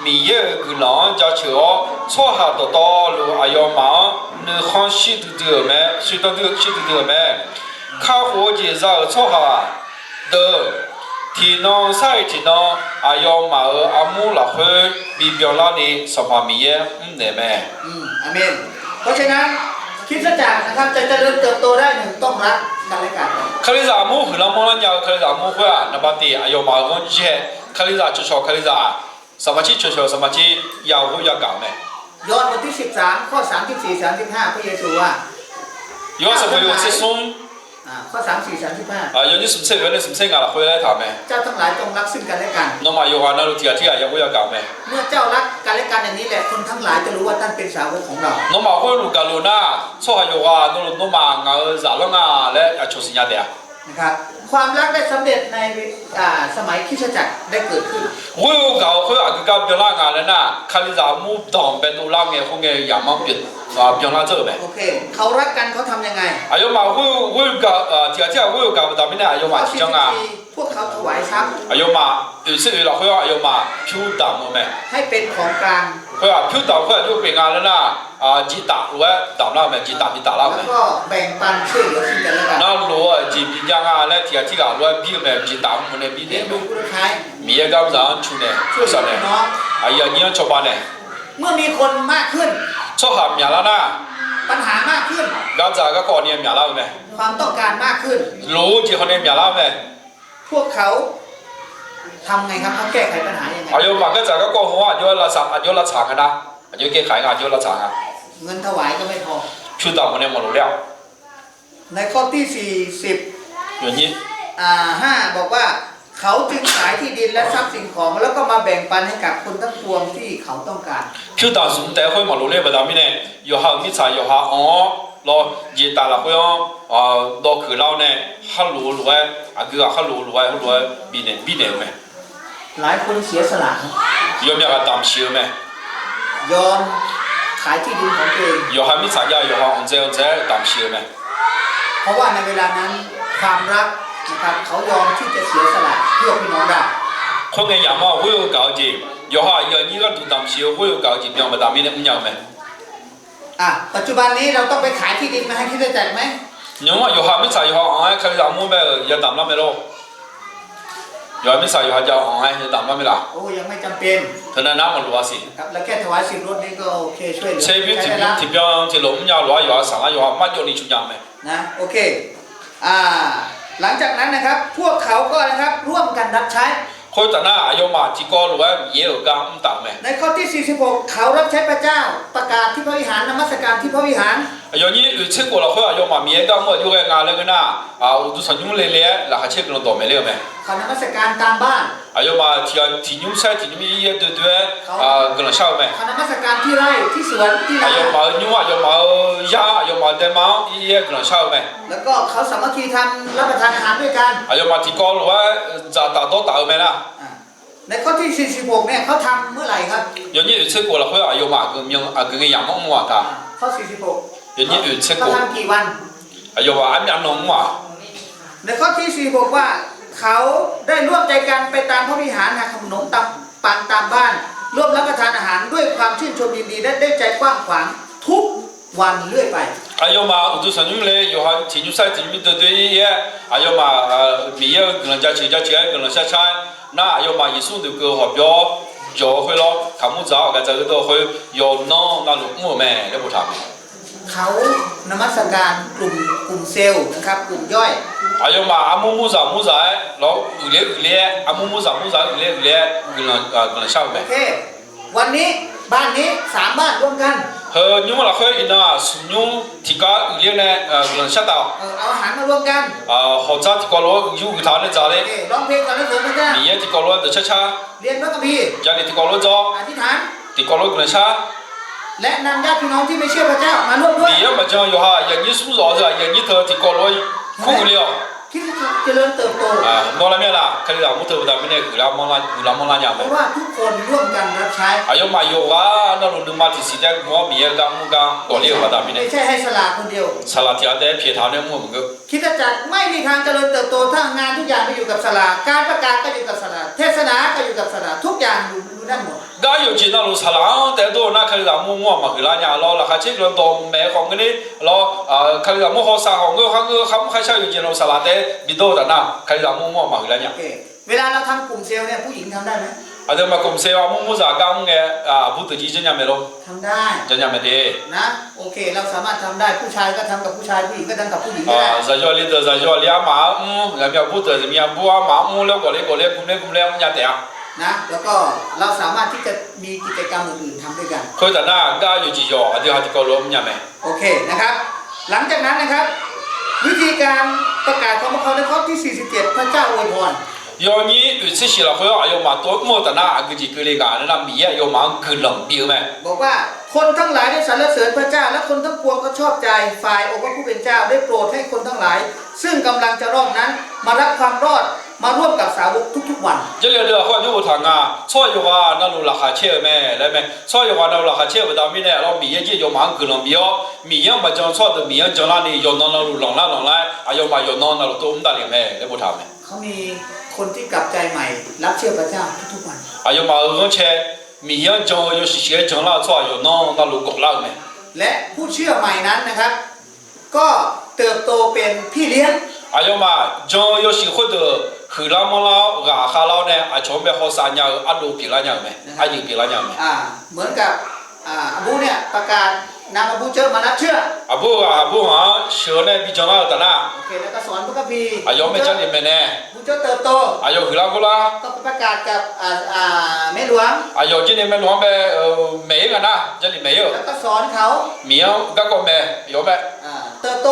Miqyaer-euq guiqlanq-anr jaceuq-awr, Tsawrhaq dawqtawvluf aqyawfmaf-anr nuikhanr shir duidui-euq mae, shir duidui-euq mae. Kakhof-eu jeq za-euq tsawrhaq deuq, tiqnan sar-iq tiqnan aqyawfmaf-euq armur lafkhoer bibyan larni Sanqpaq Miqyaer mrnaeq mae. อืม อาเมน เพราะฉะนั้น คริสตจักรนะครับ จะเจริญเติบโตได้ หนึ่ง ต้องรักกันและกัน Kalizaq armur huiqlar manrlar nya-eu Kalizaq armur khoer-aq, naqba tiq aqyawfmaf-euq ghanr jir-aer, Kalizaq cawqcawq Kalizaq, saqmaqcir cawqcawq saqmaqcir ya ghov yagaq-euq mae. ยอห์นบทที่สิบสาม ข้อสามสิบสี่ สามสิบห้า พระเยซูว่า Yawsanr sanqbof yawhuiq tser smr, อ่า ข้อสามสิบสี่ สามสิบห้า yawnyir smq tser oeq-aer nae smq tser ngaq lafkhoer aertaq-euq mae. เจ้าทั้งหลายจงรักซึ่งกันและกัน Nawmaf yawqghaq navluf tiq ghaq tirghaq ya ghov yagaq-euq mae. เมื่อเจ้ารักกันและกันอย่างนี้แหละ คนทั้งหลายจะรู้ว่าท่านเป็นสาวกของเรา Nawmaf khoerlof gaqlof nar, tsawrhaq yawqghaq navluf nawmaf ngaq-euq zaqlanr nga laer aqcawq siqnya taef-a. นะครับ ความรักได้สำเร็จใน อ่า สมัยคริสตจักรได้เกิดขึ้น Ghoer-eu gaq-eu khoer aqgeu gar byanlar nga laer nar, Kalizaq armur danqbae dovlar ngae khoerngae yamq-anr byanlar dzeur-euq mae. โอเค เขารักกัน เขาทำยังไง Aqyawfmaf ghoer-eu gaq, tiq ghaq tirghaq ghoer-eu gaq baqda mirnae aqyawfmaf tiqjanr nga. ข้อสี่สิบสี่ พวกเขาถวายทรัพย์ Aqyawfmaf oeq tser oeq lafkhoer-anr aqyawfmaf pyur damq-eu mae. ให้เป็นของกลาง Khoer-aq pyur damq khoer aqjox pyeuf nga laer nar, jeqtaf lof-aer damq lar-eu mae, jeqtaf bi taf lar-eu mae. แล้วก็แบ่งปันช่วยเหลือซึ่งกันและกัน Navluf-eu jeq bi jav nga laer tiq ghaq tirghaq lof-aer bir-eu mae, jeqtaf mr nae bir naeq-eu mae. Miqyaer gar mr zaq-anr cu nae, aqyuif aqnyir-anr cawba nae เมื่อมีคนมากขึ้น Tsawrhaq myaqlar nar, ปัญหามากขึ้น gardzaq garkawv ni myaqlar-eu mae. ความต้องการมากขึ้น Loq-eu jeq khawf ni myaqlar-eu mae. พวกเขาทำไงครับ เขาแก้ไขปัญหายังไง Aqyawfmaf gardzaq garkawv heu-anr aqjox lavtsaq, aqjox lavtsaq nga nar, aqjox แก้ไข nga, aqjox lavtsaq nga. เงินถวายก็ไม่พอ Pyur damq mawf nae maqloq ler-aq. ในข้อที่สี่สิบ อ่า ห้า บอกว่า เขาจึงขายที่ดินและทรัพย์สินของ แล้วก็มาแบ่งปันให้กับคนทั้งปวงที่เขาต้องการ Pyur damq zmq taef-aer khoer maqloq ler-eu baqda mirnae, yawqha-euq mirtsaq yawqha anq-awr lawr, jeqtaf lafkhoer-anr dawv keuq lar-awr nae, khar loq-eu lof-aer, aqgeu ghaq khar loq-eu lof-aer heulof-aer bifnaeq, bifnaeq-eu mae. หลายคนเสียสละ Yawmyaq ghaq damq siq-eu mae. ยอมขายที่ดินของตัวเอง Yawqha mirtsaq jav-eu yawqha anqdzae-eu dzae-aer damq siq-eu mae. เพราะว่าในเวลานั้น ความรักนะครับ เขายอมที่จะเสียสละเพื่อพี่น้องได้ Khoerngae yamq-anr ghoer-eu gaq-eu jeq, yawqha aqyuif aqnyir gharduq damq siq-eu ghoer-eu gaq-eu jeq byan baqda mirnae mrnya-eu mae. อ่ะ ปัจจุบันนี้เราต้องไปขายที่ดินมาให้คริสตจักรไหม Nymq-mr-aq yawqha mirtsaq yawqha anq-aer Kalizaq armur bae-euq yadamq lar mae lor. Yawqha mirtsaq yawqha jav-eu anq-aer yadamq lar mae laf. โอ้ ยังไม่จำเป็น Teunav nar maqloq-a siq. ครับ เราแค่ถวายสิบรถนี่ก็โอเค ช่วยเหลือ Tserbymr tiqbymr tiqlof mrnya lof-aer yawqha saqlar yawqha marjawv ni cuf nya-eu mae. นะ โอเค อ่า หลังจากนั้นนะครับ พวกเขาก็นะครับ ร่วมกันรับใช้ Khoertaf nar aqyawfmaf tiqkawv lof-aer Miqyaer-euq gar mr taf-eu mae. ในข้อที่สี่สิบหก เขารับใช้พระเจ้า ประกาศที่พระวิหาร นมัสการที่พระวิหาร Aqyawfnyir oeq tser khof lafkhoer aqyawfmaf Miqyaer gar mr-euq jawrghae nga laer ngeur nar, uqduq tanqnymr le le-aer laqkhaq caer guiqlanq dawq maeq ler-eu mae. เขานมัสการตามบ้าน Aqyawfmaf tiq ghaq tiqnymr saer tiqnymr ir-aer doe doe-aer guiqlanq shar-eu mae. เขานมัสการที่ไร่ที่สวนที่นา Aqyawfmaf-euq nymr aqyawfmaf-euq yar aqyawfmaf-euq daema-anr ir-aer guiqlanq shar-eu mae. แล้วก็เขาสามัคคีกันรับประทานอาหารด้วยกัน Aqyawfmaf tiqkawv lof-aer dzaqtaf dawrtaf-eu mae nar. ในข้อที่สี่สิบหกเนี่ย เขาทำเมื่อไหร่ครับ Yawnyir oeq tser khof lafkhoer aqyawfmaf aqgeu myan aqgeu ngae yamq-anr mr-aq taq. ข้อสี่สิบหก Yawnyir oeq tser khof เขาทำกี่วัน Aqyawfmaf armyav nan mr-aq. ในข้อที่สี่สิบหกว่า เขาได้ร่วมใจกันไปตามพระวิหาร หาขนมปังตามบ้าน ร่วมรับประทานอาหารด้วยความชื่นชมยินดี และด้วยใจกว้างขวางทุกวันเรื่อยไป Aqyawfmaf uqduq tanqnymr le yawqha tiqnymr saer tiqnymr doe doe ir-aer, aqyawfmaf Miqyaer-euq guiqlanq jaceuq jaceuq-aer guiqlanq shar shar-aer nar, aqyawfmaf Yeqsur noeqkeuv-eu hawqbyawr jawq-eu khoer lawr, kaqmur dzaq-awr gaqdzaq-eu dawr khoer yawqnan navluf mr-euq mae laer boftaq mae. เขานมัสการกลุ่ม กลุ่มเซลล์นะครับ กลุ่มย่อย Aqyawfmaf armur murzaq murzaq-aer lawr uiqler uiqler-aer armur murzaq murzaq-aer uiqler uiqler-aer guiqlanq shar-eu mae. วันนี้ บ้านนี้ สามบ้านร่วมกัน Heu nymr lafkhoer iqnan-aq smq nymr tiqgar uiqler nae guiqlanq shar taf-awq. เอาอาหารมารวมกัน Hawq dzar tiqkawv lof-aer uiqyur uiqtaq-awr nae dzaq le. ร้องเพลงสรรเสริญพระเจ้า Miqyaer tiqkawv lof-aer dawqcar car. เรียนพระคัมภีร์ Janaeq tiqkawv lof-aer dzawr. อธิษฐาน Tiqkawv lof-aer guiqlanq shar. และนำญาติพี่น้องที่ไม่เชื่อพระเจ้ามาร่วมด้วย Miqyaer maqjan yawqha aqyuif aqnyir smr zawq-eu aqyuif aqnyir teu tiqkawv lof-aer kur uiqle-awq. คริสตจักรเจริญเติบโต Nawr lar mir-a laf, Kalizaq armur teu baqda mirnae guiqlanq manrlar nya-eu mae. เพราะว่าทุกคนร่วมกันรับใช้ Aqyawfmaf yawqghaq navluf nuima tiqsiq taef-aer gmq-awr Miqyaer-euq gar mr gar gawqler-euq baqda mirnae. ไม่ใช่ให้สละคนเดียว Saqlaq tiq ghaq taef-aer pyaeq taq-awr nae mr-eu maqngeur. คริสตจักรไม่มีทางเจริญเติบโต ถ้างานทุกอย่างไปอยู่กับสละ การประกาศก็อยู่กับสละ เทศนาก็อยู่กับสละ ทุกอย่างอยู่ Gar yawqjeq navluf saqlaq-anr taef-aer dawr-eu nar, Kalizaq mur mur-aq maqhuiqlar nya lawr. Laqkhaq caer guiqlanq dawq maeq khawf ngeur ler lawr. Kalizaq mur hawsaq khawf ngeur khar ngeur kharmr kharshar yawqjeq navluf saqlaq taef-aer bidawr-eu taf nar, Kalizaq mur mur-aq maqhuiqlar nya. Aqdui maqkumq se-awr mur mur zaq gar mr ngae, aqbur deuq jir janrnya mae lor. Janrnya mae de. Zaqyo le deuq zaqyo le armaf-anr mr, zaqmyav aqbur deuq zaqmyav aqbur armaf-anr mr laer gawqle gawqle gmler gmler mrnya taef-a. เราสามารถที่จะมีกิจกรรมอื่นๆทำด้วยกัน Khoertaf nar gar yawqjeq yawq aqdui ha tiqkawv lof-aer mrnya mae. โอเคนะครับ หลังจากนั้นนะครับ วิธีการประกาศคำอวยพรในข้อที่สี่สิบเจ็ด พระเจ้าอวยพร Yawnyir oeqtser shiq lafkhoer aqyawfmaf tov mr-eu taf nar, aqgeu jeq keuvle ghaq nae nar Miqyaer aqyawfmaf-anr guiqlanq bif-eu mae. บอกว่า คนทั้งหลายได้สรรเสริญพระเจ้า และคนทั้งปวงก็ชอบใจ ฝ่ายองค์พระผู้เป็นเจ้าได้โปรดให้คนทั้งหลาย ซึ่งกำลังจะรอดนั้น มารับความรอด มาร่วมกับสาวกทุกๆวัน Jarlif aqdui lafkhoer aqjox boftaq nga, tsawrhaq yawqghaq navluf laqkhaq caer-eu mae laer mae. Tsawrhaq yawqghaq navluf laqkhaq caer-euq baqda mirnae lawr, Miqyaer jir yawfmaf-anr guiqlanq bif-awr, Miqyaer-anr maqjan-eu tsawrhaq deuq Miqyaer-anr jan larni yawqnan navluf lanqlar lanqlar-aer aqyawfmaf yawqnan navluf tov mr davle mae laer boftaq-eu mae. เขามีคนที่กลับใจใหม่ รับเชื่อพระเจ้าทุกๆวัน Aqyawfmaf-euq ghanrcae Miqyaer-anr jan-eu yawshuif shuif-aer janlar-eu tsawrhaq yawqnan navluf gawqlar-eu mae. และผู้เชื่อใหม่นั้นนะครับ ก็เติบโตเป็นพี่เลี้ยง Aqyawfmaf jan-eu yawshuif khoerdeuq huiqlar manrlar-awr ghaqkhav lar-awr nae aqcawq-anr bae hawsav nya-eu ardov pyeuflar nya-euq mae. Aryuif pyeuflar nya-euq mae. เหมือนกับ อ่า อาบูเนี่ย ประกาศนำอาบูเจอมารับเชื่อ Aqbur ghaq aqbur ghaq-anr sheuq-awr nae bi janlar-eu taf nar, แล้วก็สอนพระคัมภีร์ aqyawf-anr bae Jarlif maeqnaeq บูเจอเติบโต aqyawf huiqlar gawrlar ก็ไปประกาศกับ อ่า อ่า แม่หลวง aqyawf jir ni maeqluf-anr bae maeq-ir nga nar, Jarlif maeq-ir-euq แล้วก็สอนเขา Miqyaer-anr garkawv maeq yawf-anr bae เติบโต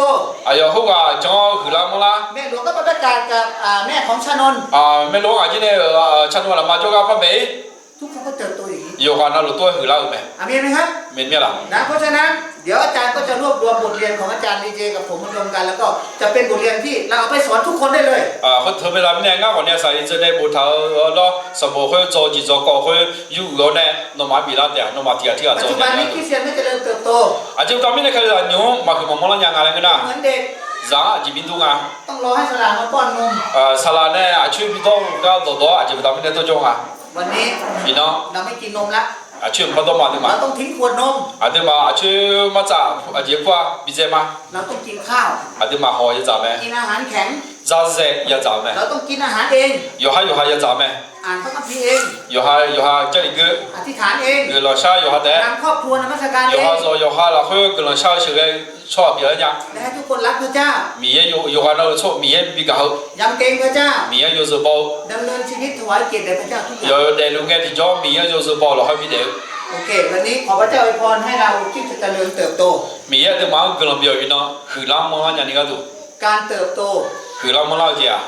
aqyawf khoerghaq jan-awr huiqlar manrlar แม่หลวงก็ไปประกาศกับ อ่า แม่ของชานนท์ maeqluf-anr ghaq jir nae-euq Canu lafma jawrgar par maeq-ir ทุกคนก็เติบโตอย่างนี้ yawqghaq navluf tov-aer huiqlar-euq mae. อาเมนไหมครับ Maeq mir-a laq? นะ เพราะฉะนั้น เดี๋ยวอาจารย์ก็จะรวบรวมบทเรียนของอาจารย์ดีเจกับผมมารวมกัน แล้วก็จะเป็นบทเรียนที่เราเอาไปสอนทุกคนได้เลย Khoer teu bae lar mirnae ngar khawf nae saqliq dzeur nae boftaq-eu lawr, sanqbof khoer dzaw jeq dzaw kawv khoer yur uiq-awr nae nawmaf-anr biflar taef-a. Nawmaf tiq ghaq tiq ghaq dzaw ปัจจุบันนี้คริสเตียนไม่เจริญเติบโต Aqjeq baqda mirnae Kalizaq nymq-anr maqhuiq maqmanr lar nya nga laer ngeur nar, เหมือนเด็ก zaq-anr aqjeq bi dur nga. ต้องรอให้สหร่ายมาป้อนนม Saqlaq nae aqcoer bi dawr-eu gar dawqdawq-awr aqjeq baqda mirnae dawrjawr nga. วันนี้ Iqnan เราไม่กินนมละ aqcoer maqpar dawr ma aqduimaf. เราต้องทิ้งขวดนม Aqduimaf aqcoer martsaf aqjeq pur-a bi dzae ma. เราต้องกินข้าว Aqduimaf hawq yadzaq mae. กินอาหารแข็ง Zazaeq yadzaq-eu mae. เราต้องกินอาหารเอง Yawqha yawqha yadzaq-eu mae. อ่านพระคัมภีร์เอง Yawqha yawqha Jarlif gui อธิษฐานเอง guiqlanq shar yawqha taef-aer. นำครอบครัวนมัสการเอง Yawqha zawq yawqha lafkhoer guiqlanq shar-eu sheuqghae tsawrhaq pyeuf-aer nya. และให้ทุกคนรักพระเจ้า Miqyaer yawqghaq navluf tsawrhaq Miqyaer bi gaq-eu ยำเกรงพระเจ้า Miqyaer yawzeu baw-eu ดำเนินชีวิตถวายเกียรติแด่พระเจ้าทุกอย่าง Yawdaef luf ngae tiqjawr Miqyaer yawzeu baw-eu lafkhoer bidaef-eu. โอเค วันนี้ขอพระเจ้าอวยพรให้เราที่จะเจริญเติบโต Miqyaer aqduimaf-anr guiqlanq bif-awq iqnan huiqlar manrlar nyani gharduq การเติบโต huiqlar manrlar-eu jeq-aq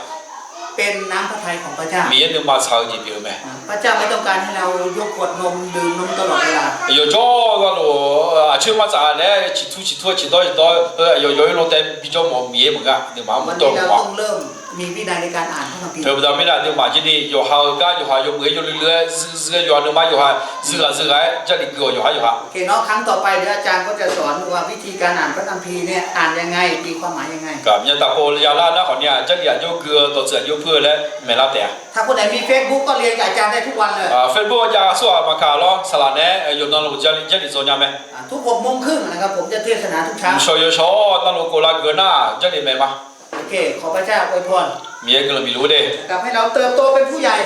เป็นน้ำพระทัยของพระเจ้า Miqyaer nuima tsaq-eu jeq pyeuf-eu mae. พระเจ้าไม่ต้องการให้เรายกขวดนมดื่มนมตลอดเวลา Yawqjawr gharlof aqcoer martsaf laer ciqtur ciqtur-aer ciqdawr ciqdawr-aer yawqyawq-ir lo taef bijawr mawf-eu Miqyaer maqngeur-a. Nuima-anr maqdawr mawf-a. เริ่มมีวินัยในการอ่านพระคัมภีร์ Teubaqda mirnae aqduimaf jir ni yawqha-eu gar yawqha yawmuiq-aer yawluiv luiv-aer zuizuiv ghae yawqha nuima yawqha zuighaq zuighaq-aer Jarlif gui-awq yawqha yawqha. โอเคเนาะ ครั้งต่อไปเดี๋ยวอาจารย์ก็จะสอนว่าวิธีการอ่านพระคัมภีร์เนี่ยอ่านยังไง มีความหมายยังไง Gaqmya taqpov yalar nar khawf ni-aq Jarlif aqjox gui-eu dawqtsuif aqjox puir-eu laer maeqlar taef-a. ถ้าคนไหนมี Facebook ก็เรียนกับอาจารย์ได้ทุกวันเลย Facebook jav-eu tsawrhaq maqkaq lawr, saqlaq naeq-aer yawqnan luf Jarlif dawq dzaw nya mae. ทุกหกโมงครึ่งนะครับ ผมจะเทศนาทุกเช้า Mqshawq yawshawr navluf kov lar geuf nar Jarlif maeq ma. โอเค ขอพระเจ้าอวยพร Miqyaer guiqlanq bifluf-ur de. กับให้เราเติบโตเป็นผู้ใหญ่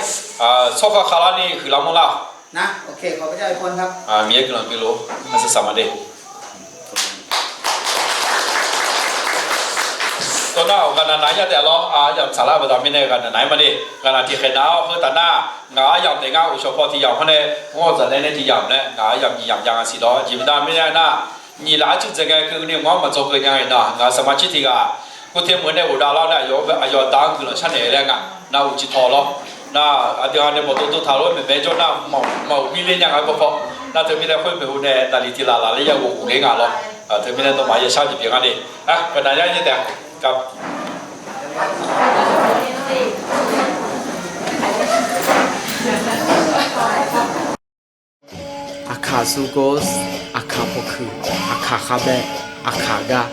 Tsawrkhav khavlarni huiqlar manrlar-awq. นะ โอเค ขอพระเจ้าอวยพรครับ Miqyaer guiqlanq bifluf-ur. Aqsaq saqma de. Tawnar-aq ghaqnaq naq-aer nya taef lawr, aryamq tsaqlar-eu baqda mirnae ghaqnaq naq-aer ma de. Ghaqnaq tiqkhaeq naq-awr heu taf nar, ngaq aryamq taef ngar uqshawq paw tiq yamq hawr nae, mr-awq zaqnaeq nae tiq yamq laer ngaq aryamq nyiq yamq jav nga siq lawr. Aqjeq baqda mirnae aernar, nyiq laf arcuiv dzaeq ngae keuvni mq-anr maqdzawgeuf nya-a iqnan, ngaq saqma cir tiq ghaq, kuvte meuq nae ghofdav lar nae aqyawf aqda-anr guiqlanq sharnaeq laer ngaq nar uqcif taw lawr. Nar aqdui ha nae bawqdov dov taq lof-aer maeqmaeq jawr nar, maqmr mir ler nya nga-aer paw paw. Nar teumirnae khoer maeqhu nae naqliq tiq laf laf ler ya ghof ghofler nga lawr. Teumirnae nawmaf yashar jeq pyeuf nga de. Ghaqnaq yar nyae taef-a. Aqkaq sugor, aqkaq pawkuiq, aqkaq khavbae, aqkaq gar.